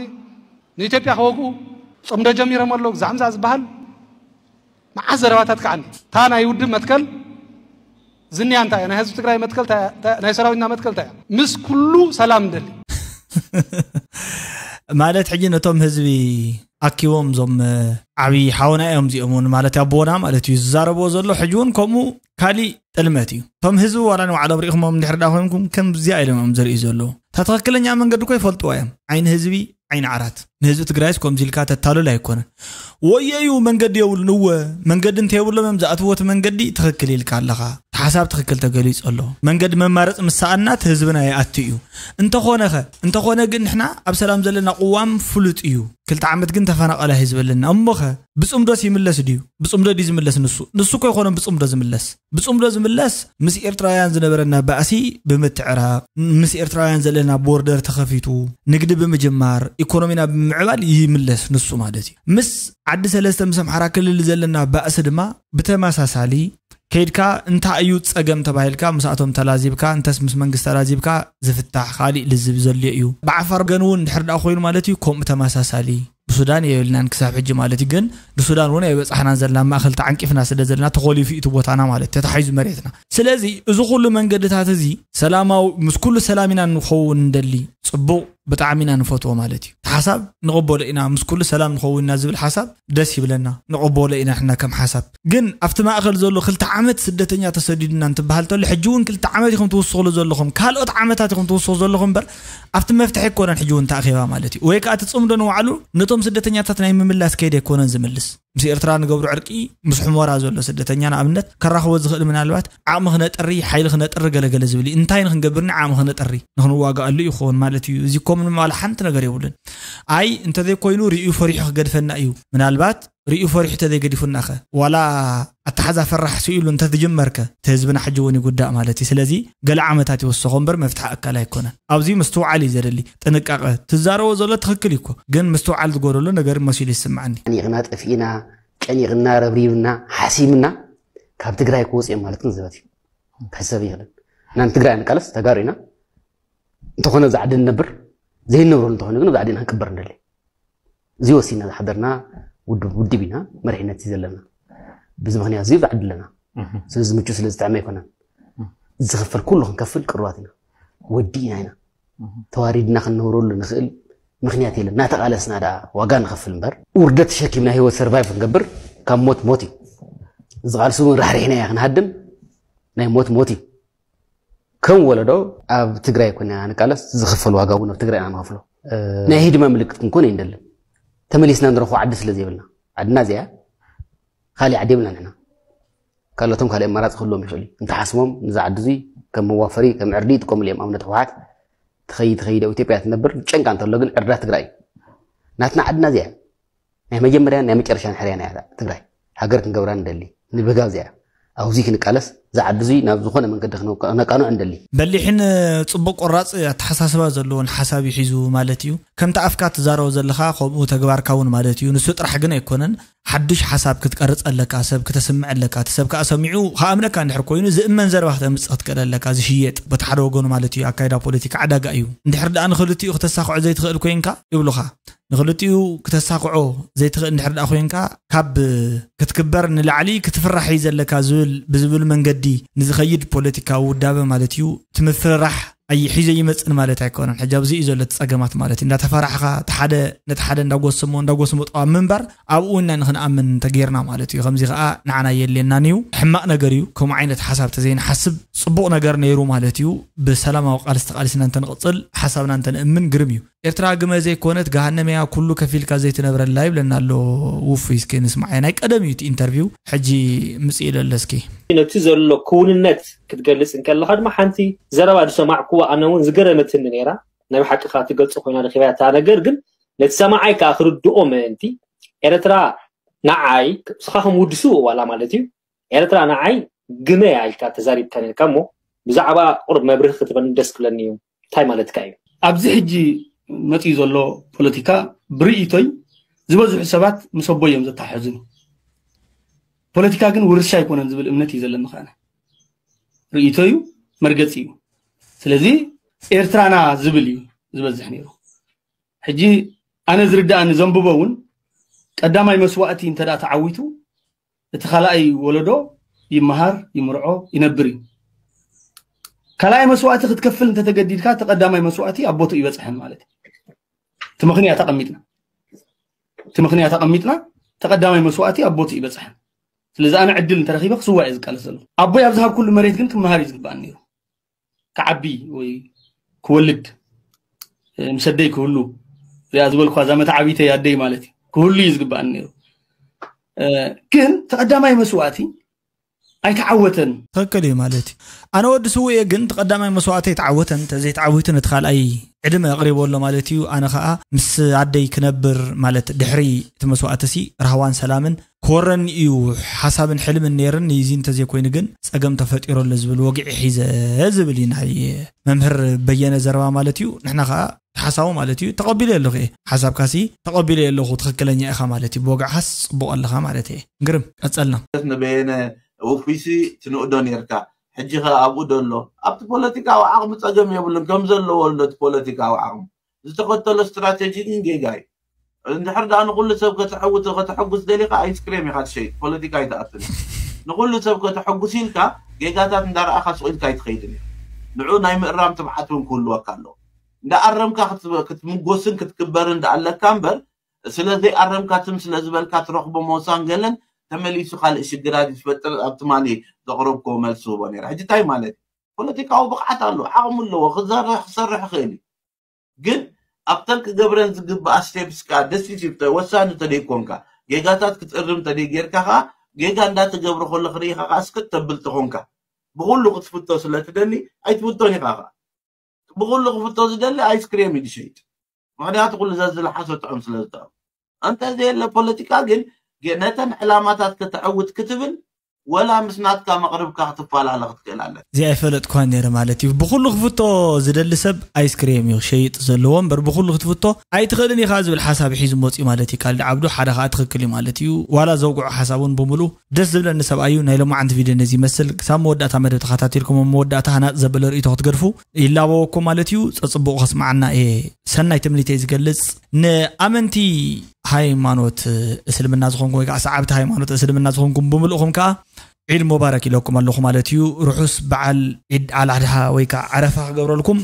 ንኢትዮጵያ ክወግኡ ፅምዶ ጀሚሮም ኣለዉ፣ ግዛዕ ምዛ ዝበሃል መዓት ዘረባታት ከዓ እኒ እታ ናይ ውድብ መትከል ዝንያ እንታይ እያ? ናይ ህዝቢ ትግራይ መትከል እንታይ እያ? እንታይ- ናይ ሰራዊትና መትከል እንታይ እያ? ምስ ኩሉ ሰላም ንደሊ። ማለት ሕጂ ነቶም ህዝቢ ኣኪቦም እዞም ዓብዪ ሓውና እዮም እዚኦም እውን ማለት ኣቦና ማለት እዩ ዝዛረብዎ ዘሎ። ሕጂ እውን ከምኡ ካሊእ ጥልመት እዩ። እቶም ህዝቢ ዋላ ንባዕሎም ርኢኹሞም እንድሕር ዳ ኮይንኩም ከምዚኣ ኢሎም እዮም ዝርእዩ ዘለዉ። እታ ትኽክለኛ መንገዲ እኮ ይፈልጥዋ እዮም። ዓይኒ ህዝቢ ዓይኒ ዓራት። ንህዝቢ ትግራይስ ከምዚ ኢልካ ተታልል ኣይኮነን። ወየዩ መንገዲ የብሉን። እወ መንገዲ እንተየብሎም እዮም ዝኣትዎ እቲ መንገዲ። ትኽክል ኢልካ ኣለኻ። እቲ ሓሳብ ትኽክል ተገሊጹ ኣሎ። መንገዲ መማረፂ ምስ ሰኣና እቲ ህዝብና ይኣቱ እዩ። እንተኾነ ኸ እንተኾነ ግን ንሕና ኣብ ሰላም ዘለና ቅዋም ፍሉጥ እዩ። ክልተ ዓመት ግን ተፈናቐለ ህዝቢ ኣለና። እሞኸ ብፅምዶስ ይምለስ ድዩ? ብፅምዶ ድዩ ዝምለስ? ንሱ ንሱ እኮ ይኮኖም ብፅምዶ ዝምለስ። ብፅምዶ ዝምለስ ምስ ኤርትራውያን ዝነበረና ባእሲ ብምትዕራቕ፣ ምስ ኤርትራውያን ዘለና ቦርደር ተኸፊቱ ንግዲ ብምጅማር ኢኮኖሚና ብምምዕባል ይምለስ ንሱ ማለት እዩ። ምስ ዓዲ ሰለስተ ምስ ኣምሓራ ክልል ዘለና ባእሲ ድማ ብተመሳሳሊ ከይድካ እንታይ እዩ ፀገም ተባሂልካ ምስኣቶም ተላዚብካ እንተስ ምስ መንግስቲ ተላዚብካ ዝፍታሕ ካሊእ ልዝብ ዘልዮ እዩ። ብዓፋር ገን እውን ድሕር ደኣ ኮይኑ ማለት እዩ ከምኡ ተመሳሳሊ ብሱዳን የብልናን ክሳብ ሕጂ ማለት እዩ። ግን ንሱዳን እውን ኣይበፃሕናን ዘለና ማእኸል ተዓንቂፍና ስለ ዘለና ተኾሊፉ እዩ እቲ ቦታና ማለት እዩ፣ ተታሒዙ መሬትና። ስለዚ እዚ ኩሉ መንገድታት እዚ ሰላማዊ ምስ ኩሉ ሰላም ኢና ንኸውን እንደሊ። ፅቡቕ፣ ብጣዕሚ ኢና ንፈትዎ ማለት እዩ። እቲ ሓሳብ ንቕበሎ ኢና፣ ምስ ኩሉ ሰላም ንኸውን ኢና ዝብል ሓሳብ ደስ ይብለና፣ ንቕበሎ ኢና ንሕና ከም ሓሳብ። ግን ኣብቲ ማእኸል ዘሎ ክልተ ዓመት ስደተኛ ተሰዲዱና እንትበሃል ተሎ ሕጂ እውን ክልተ ዓመት ኢኹም ትውስኽሉ ዘለኹም፣ ካልኦት ዓመታት ኢኹም ትውስኹ ዘለኹም እምበር ኣብቲ መፍትሒ ኣይኮነን ሕጂ እውን ተኣኺባ ማለት እዩ። ወይ ከዓ እቲ ፅምዶ ንባዕሉ ነቶም ስደተኛታት ናይ ምምላስ ከይዲ ኣይኮነን ዝምልስ። ምስ ኤርትራ ንገብሮ ዕርቂ ምስ ሕሞራ ዘሎ ስደተኛ ንኣብነት ከራኽቦ ዝኽእል ምናልባት ዓቕሚ ክነጥሪ፣ ሓይሊ ክነጥሪ፣ ገለገለ ዝብል እዩ። እንታይ ንክንገብርኒ ዓቕሚ ክነጥሪ ንክንዋጋኣሉ እዩ ክኸውን ማለት እዩ። እዚ እኮ ምንም ዋላ ሓንቲ ነገር የብሉን። ኣይ እንተዘይኮይኑ ርእዩ ፈሪሑ ክገድፈና እዩ። ምናልባት ርእዩ ፈሪሑ ተዘይገዲፉናኸ ዋላ ኣተሓዛ ፈራሕ ስኢሉ እንተትጅመርከ እቲ ህዝብና ሕጂ እውን ይጉዳእ ማለት እዩ። ስለዚ ገለ ዓመታት ይወሰኾ እምበር መፍትሒ ኣካል ኣይኮነን። ኣብዚ ምስትውዓል እዩ ዘደሊ፣ ጥንቃቐ። ትዛረቦ ዘሎ ትኽክል እዩ እኮ፣ ግን ምስትውዓል ዝጎደሎ ነገር መሲሉ ይስምዓኒ። ኒቕና ጠፊእና ቀኒቕና ረብሪብና ሓሲምና ካብ ትግራይ ክወፅእ እዮም ማለት ግን ዘበት እዩ። ክሕሰብ ይኽእልን እና ንትግራይ ንቃለስ ተጋሩ ኢና። እንተኾነ ኣብዚ ዓዲ ንነብር ዘይንነብረሉ እንተኾነ ግን ኣብዚ ዓዲ ኢና ክንቅበር ንደሊ። እዚ ወሲና ዝሓደርና ውድብ ውድብ ኢና መሪሕነት እዩ ዘለና። ብዚ ምክንያት እዚ ኣብዚ ዓዲ ኣለና። ስለዚ ምቹ ስለ ዝጥዕመ ኣይኮነን። ዝኽፈል ኩሉ ክንከፍል ቅሩባት ኢና። ወዲእና ኢና። ተዋሪድና ክንነብረሉ ንኽእል ምክንያት የለን። እናተቓለስና ደኣ ዋጋ ንኸፍል እምበር ውርደት ተሸኪምና ህይወት ሰርቫይቭ ክንገብር ካብ ሞት ሞት እዩ። ዝቓልሱ እውን ራሕሪሕና ኢና ክንሃድም ናይ ሞት ሞት እዩ። ከም ወለዶ ኣብ ትግራይ ኮይና ንቃለስ ዝኽፈል ዋጋ እውን ኣብ ትግራይ ኢና ንኸፍሎ። ናይ ህድማ ምልክት ክንኮን ኣይንደልን። ተመሊስና ንረኽቦ ዓዲ ስለ ዘይብልና ዓድና እዚኣ ካሊእ ዓዲ የብልና ንሕና። ካልኦቶም ካልእ ኣማራፂ ክህልዎም ይኽእል እዩ። እንተሓስቦም ንዛ ዓዲ እዙይ ከም መዋፈሪ ከም ዕርዲ ይጥቀምሉ እዮም። ኣብነት ህወሓት ትኸይድ ትኸይድ ኣብ ኢትዮጵያ ትነብር ጨንቃ እንተሎ ግን ዕርዳ ትግራይ እዩ። ናትና ዓድና እዚኣ ናይ መጀመርያን ናይ መጨረሻን ሕርያና እያ ትግራይ። ሃገር ክንገብራ ንደሊ ንብህጋ እዚኣ ኣብዚ ክንቃለስ እዛ ዓዲ እዙይ ናብ ዝኾነ መንገዲ ክነቃንዖ ንደሊ። በሊሕን ፅቡቅ ቆራፅ ኣተሓሳስባ ዘለዎን ሓሳብ እዩ ሒዙ ማለት እዩ። ከምቲ ኣፍካ ትዛረቦ ዘለኻ ከምኡ ተግባርካ እውን ማለት እዩ። ንሱ ጥራሕ ግን ኣይኮነን። ሓዱሽ ሓሳብ ክትቀርፅ ኣለካ፣ ሰብ ክተስምዕ ኣለካ። እቲ ሰብ ከዓ ሰሚዑ ከኣምነካ እንድሕር ኮይኑ ዝእመን ዘረባ ክተምፅእ ክትክእል ኣለካ። ዝሽየጥ በቲ ሓደ ወገኑ ማለት እዩ። ኣካይዳ ፖለቲካ ዕዳጋ እዩ። እንድሕር ደኣ ንክልቲኡ ክተሳክዖ ዘይትኽእል ኮይንካ ይብሉኻ። ንክልቲኡ ክተሳክዖ ዘይትኽእል እንድሕር ደኣ ኮይንካ ካብ ክትክበር ንላዕሊ ክትፍራሕ እዩ ዘለካ ዝብል ብዝብል መንገዲ ንዝኸይድ ፖለቲካዊ ውዳበ ማለት እዩ። እቲ ምፍርራሕ ኣይ- ሒዘ ይመፅን ማለት ኣይኮነን። ሕጂ ኣብዚ እዩ ዘሎ እቲ ፀገማት ማለት እዩ። እንዳተፈራሕኻ እቲ ሓደ ነቲ ሓደ እንዳጎሰሞ እንዳጎሰሞ ጠዋሚ ምንባር ኣብኡ ኢና ንክንኣምን ተገይርና ማለት እዩ። ከምዚ ከዓ ንዓና የድልየናን እዩ። ሕማቕ ነገር እዩ። ከምኡ ዓይነት ሓሳብ ተዘይንሓስብ ፅቡቕ ነገር ነይሩ ማለት እዩ። ብሰላማዊ ቃልሲ ተቃሊስና እንተንቕፅል ሓሳብና እንተንእምን ግርም እዩ። ኤርትራ ግመ ዘይኮነት ገሃነም እያ ኩሉ ከፊልካ ዘይትነብረላ ይብለና ኣሎ። ውፉይ እስኪ ንስማዕ። ናይ ቀደም እዩ እቲ ኢንተርቪው ሕጂ ምፅእ ኢለ ኣሎ እስኪ። ነቲ ዘሎ ክውንነት ክትገልጽ እንከለኻ ድማ ሓንቲ ዘረባ ዝሰማዕኩዋ ኣነ እውን ዝገረመትኒ ነይራ። ናይ ብሓቂ ከኣ ትገልጾ ኮይና ረኺበያ እታ ነገር ግን ነቲ ሰማዓይ ከኣ ክርድኦ ምእንቲ ኤርትራ ንዓይ ንስኻ ከም ውዲ ስውእ ዋላ ማለት እዩ ኤርትራ ንዓይ ግመ ኢልካ ተዛሪብካ ነርካ እሞ ብዛዕባ ቁርብ መብርህ ክትበኒ ደስ ክብለኒ እዩ። እንታይ ማለትካ እዩ? ኣብዚ ሕጂ መፅዩ ዘሎ ፖለቲካ ብርእይቶይ ዝበዝሑ ሰባት ምስ ኣቦይ እዮም ዘተሓሕዙኒ። ፖለቲካ ግን ውርሻ ኣይኮነን ዝብል እምነት እዩ ዘለኒ ከኣነ። ርእይቶ እዩ፣ መርገፂ እዩ። ስለዚ ኤርትራና ዝብል እዩ ዝበዝሕ ነይሩ። ሕጂ ኣነ ዝርዳእኒ ዘንብቦ እውን ቀዳማይ መስዋእቲ እንተ ደኣ ተዓዊቱ እቲ ካልኣይ ወለዶ ይመሃር፣ ይምርዖ፣ ይነብር እዩ። ካልኣይ መስዋእቲ ክትከፍል እንተተገዲድካ እቲ ቀዳማይ መስዋእቲ ኣብ ቦትኡ ይበፅሐን ማለት እዩ። እቲ ምኽንያት ኣቐሚጥና እቲ ምኽንያት ኣቐሚጥና እቲ ቀዳማይ መስዋእቲ ኣብ ቦትኡ ይበፅሐን። ስለዚ ኣነ ዕድል እንተረኺበ ክስዋእ እየ ዝቃለስ ዘለኹ። ኣቦይ ኣብ ዝሃብኩሉ መሬት ግን ክመሃር እዩ ዝግባኣኒ ነይሩ። ክዓቢ ወይ ክወልድ ምስ ኣደይ ክህሉ ሪኣ ዝበልኳ እዛ መተዓቢተይ ኣደይ ማለት እዩ ክህሉ እዩ ዝግባኣኒ ነይሩ። ግን ተቐዳማይ መስዋእቲ ኣይተዓወተን። ትኽክል እዩ ማለት እዩ። ኣነ ወዲ ስውእ እየ፣ ግን እቲ ቀዳማይ መስዋእቲ ኣይተዓወተን። ተዘይተዓዊቱ ነቲ ካልኣይ ዕድመ ኣቕሪቦ ኣሎ ማለት እዩ። ኣነ ከዓ ምስ ኣደይ ክነብር ማለት ድሕሪ እቲ መስዋእቲ ሲ ራህዋን ሰላምን ክወረኒ እዩ ሓሳብን ሕልምን ነይርኒ። እዚ እንተዘይኮይኑ ግን ፀገም ተፈጢሩ ኣሎ ዝብል ወግዒ ሒዘ ዝብል እዩ ናይ መምህር በየነ ዘረባ ማለት እዩ። ንሕና ከዓ ሓሳቡ ማለት እዩ ተቐቢለ ኣለኹ እየ። ሓሳብካ ሲ ተቐቢለ ኣለኹ፣ ትኽክለኛ ኢኻ ማለት እዩ። ብወግዕኻስ ፅቡቕ ኣለኻ ማለት እየ። ግርም ቀፀልና። ንበየነ ውፊሲ ትንእዶ ነርካ፣ ሕጂ ከ ኣብኡ ዶ ኣሎ? ኣብቲ ፖለቲካዊ ዓቕሚ ፀገም የብሉን፣ ከም ዘለዎ ኣሎ እቲ ፖለቲካዊ ዓቕሚ። ዝተኸተሎ ስትራቴጂ ግን ጌጋ እዩ። እንድሕር ደኣ ንኹሉ ሰብ ከተሐውት ከተሐጉስ ደሊኻ ኣይስክሬም ኢኻ ትሸይጥ፣ ፖለቲካ ኣይትኣቱን። ንኹሉ ሰብ ከተሐጉስ ኢልካ ጌጋታት እንዳረኣኻ ስቕ ኢልካ ኣይትኸይድን ኢኻ። ንዑ ናይ ምእራም ትብዓት እውን ክህልወካ ኣለዎ። እንዳኣረምካ ክትምጎስን ክትክበርን ደኣ ኣለካ እምበር ስለ ዘይኣረምካ ትም ስለ ዝበልካ ትረኽቦ ሞሳን ገለን ተመሊሱ ካልእ ሽግራት እዩ ዝፈጥር ኣብ ትማሊ ዘቕረብክዎ መልሲ ህቦ ነይረ። ሕጂ እንታይ ማለት እዩ? ፖለቲካዊ ብቕዓት ኣለዎ፣ ዓቕሚ ኣለዎ፣ ክዘርሕ ክሰርሕ ይኽእል እዩ። ግን ኣብተን ክገብረን ዝግብኣ ስቴፕስ ከኣ ደሲሲቭ ወሳኒ ተደይኮንካ ጌጋታት ክትእርም ተደይ ጌርካ ከኣ ጌጋ እንዳትገብሮ ከሎ ክርኢኻ ከኣ ስክት ተብል ተኾንካ ብኹሉ ክትፍቶ ስለ ትደሊ ኣይትፍቶን ኢኻ ከኣ ብኹሉ ክፍቶ ዝደሊ ኣይስክሬም እዩ ዝሸይጥ። ምኽንያቱ ኩሉ ዘዝለሓሶ ጥዑም ስለ ዝጠዑም። እንተ ዘየለ ፖለቲካ ግን ነተን ዕላማታት ከተዐውት ክትብል ወላ ምስ ናትካ መቕርብካ ክትፈላለ ክትክእል ኣለካ። እዚ ኣይፈለጥኳን ነይረ ማለት እዩ። ብኹሉ ክፍቶ ዝደሊ ሰብ ኣይስክሬም እዩ ክሸይጥ ዘለዎ እምበር ብኹሉ ክትፍቶ ኣይትኽእልን ኢኻ ዝብል ሓሳብ ሒዙ መፅዩ ማለት እዩ። ካልድ ዓብዱ ሓደ ከዓ ትኽክል እዩ ማለት እዩ። ዋላ ዘውግዖ ሓሳብ እውን ብምሉእ ደስ ዝብለኒ ሰብኣይ እዩ። ናይ ሎማዓንቲ ቪድዮ ነዚ ይመስል። ክሳብ መወዳእታ መደብ ተኸታቲልኩም ኣብ መወዳእታ ሃናፂ ዘበለ ርእይቶ ክትገድፉ ይላበወኩም ማለት እዩ። ፀፅቡቕ ከስማዓና እየ ሰናይ ትምኒተይ ዝገልፅ። ንኣመንቲ ሃይማኖት እስልምና ዝኾንኩም ወይ ከዓ ሰዓብቲ ሃይማኖት እስልምና ዝኾንኩም ብምልእኹም ከዓ ዒድ ሙባረክ ኢለኩም ኣለኹ ማለት እዩ። ርሑስ በዓል ዒድ ኣልኣድሃ ወይ ከዓ ዓረፋ ክገብረልኩም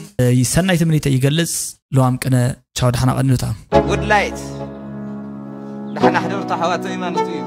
ሰናይ ትምኒተይ ይገልፅ። ለዋም ቅነ ቻው፣ ደሓና ቀንዩታ። ጉድ ላይት ደሓና ሕደሩ ተሓዋተይ ማለት እዩ።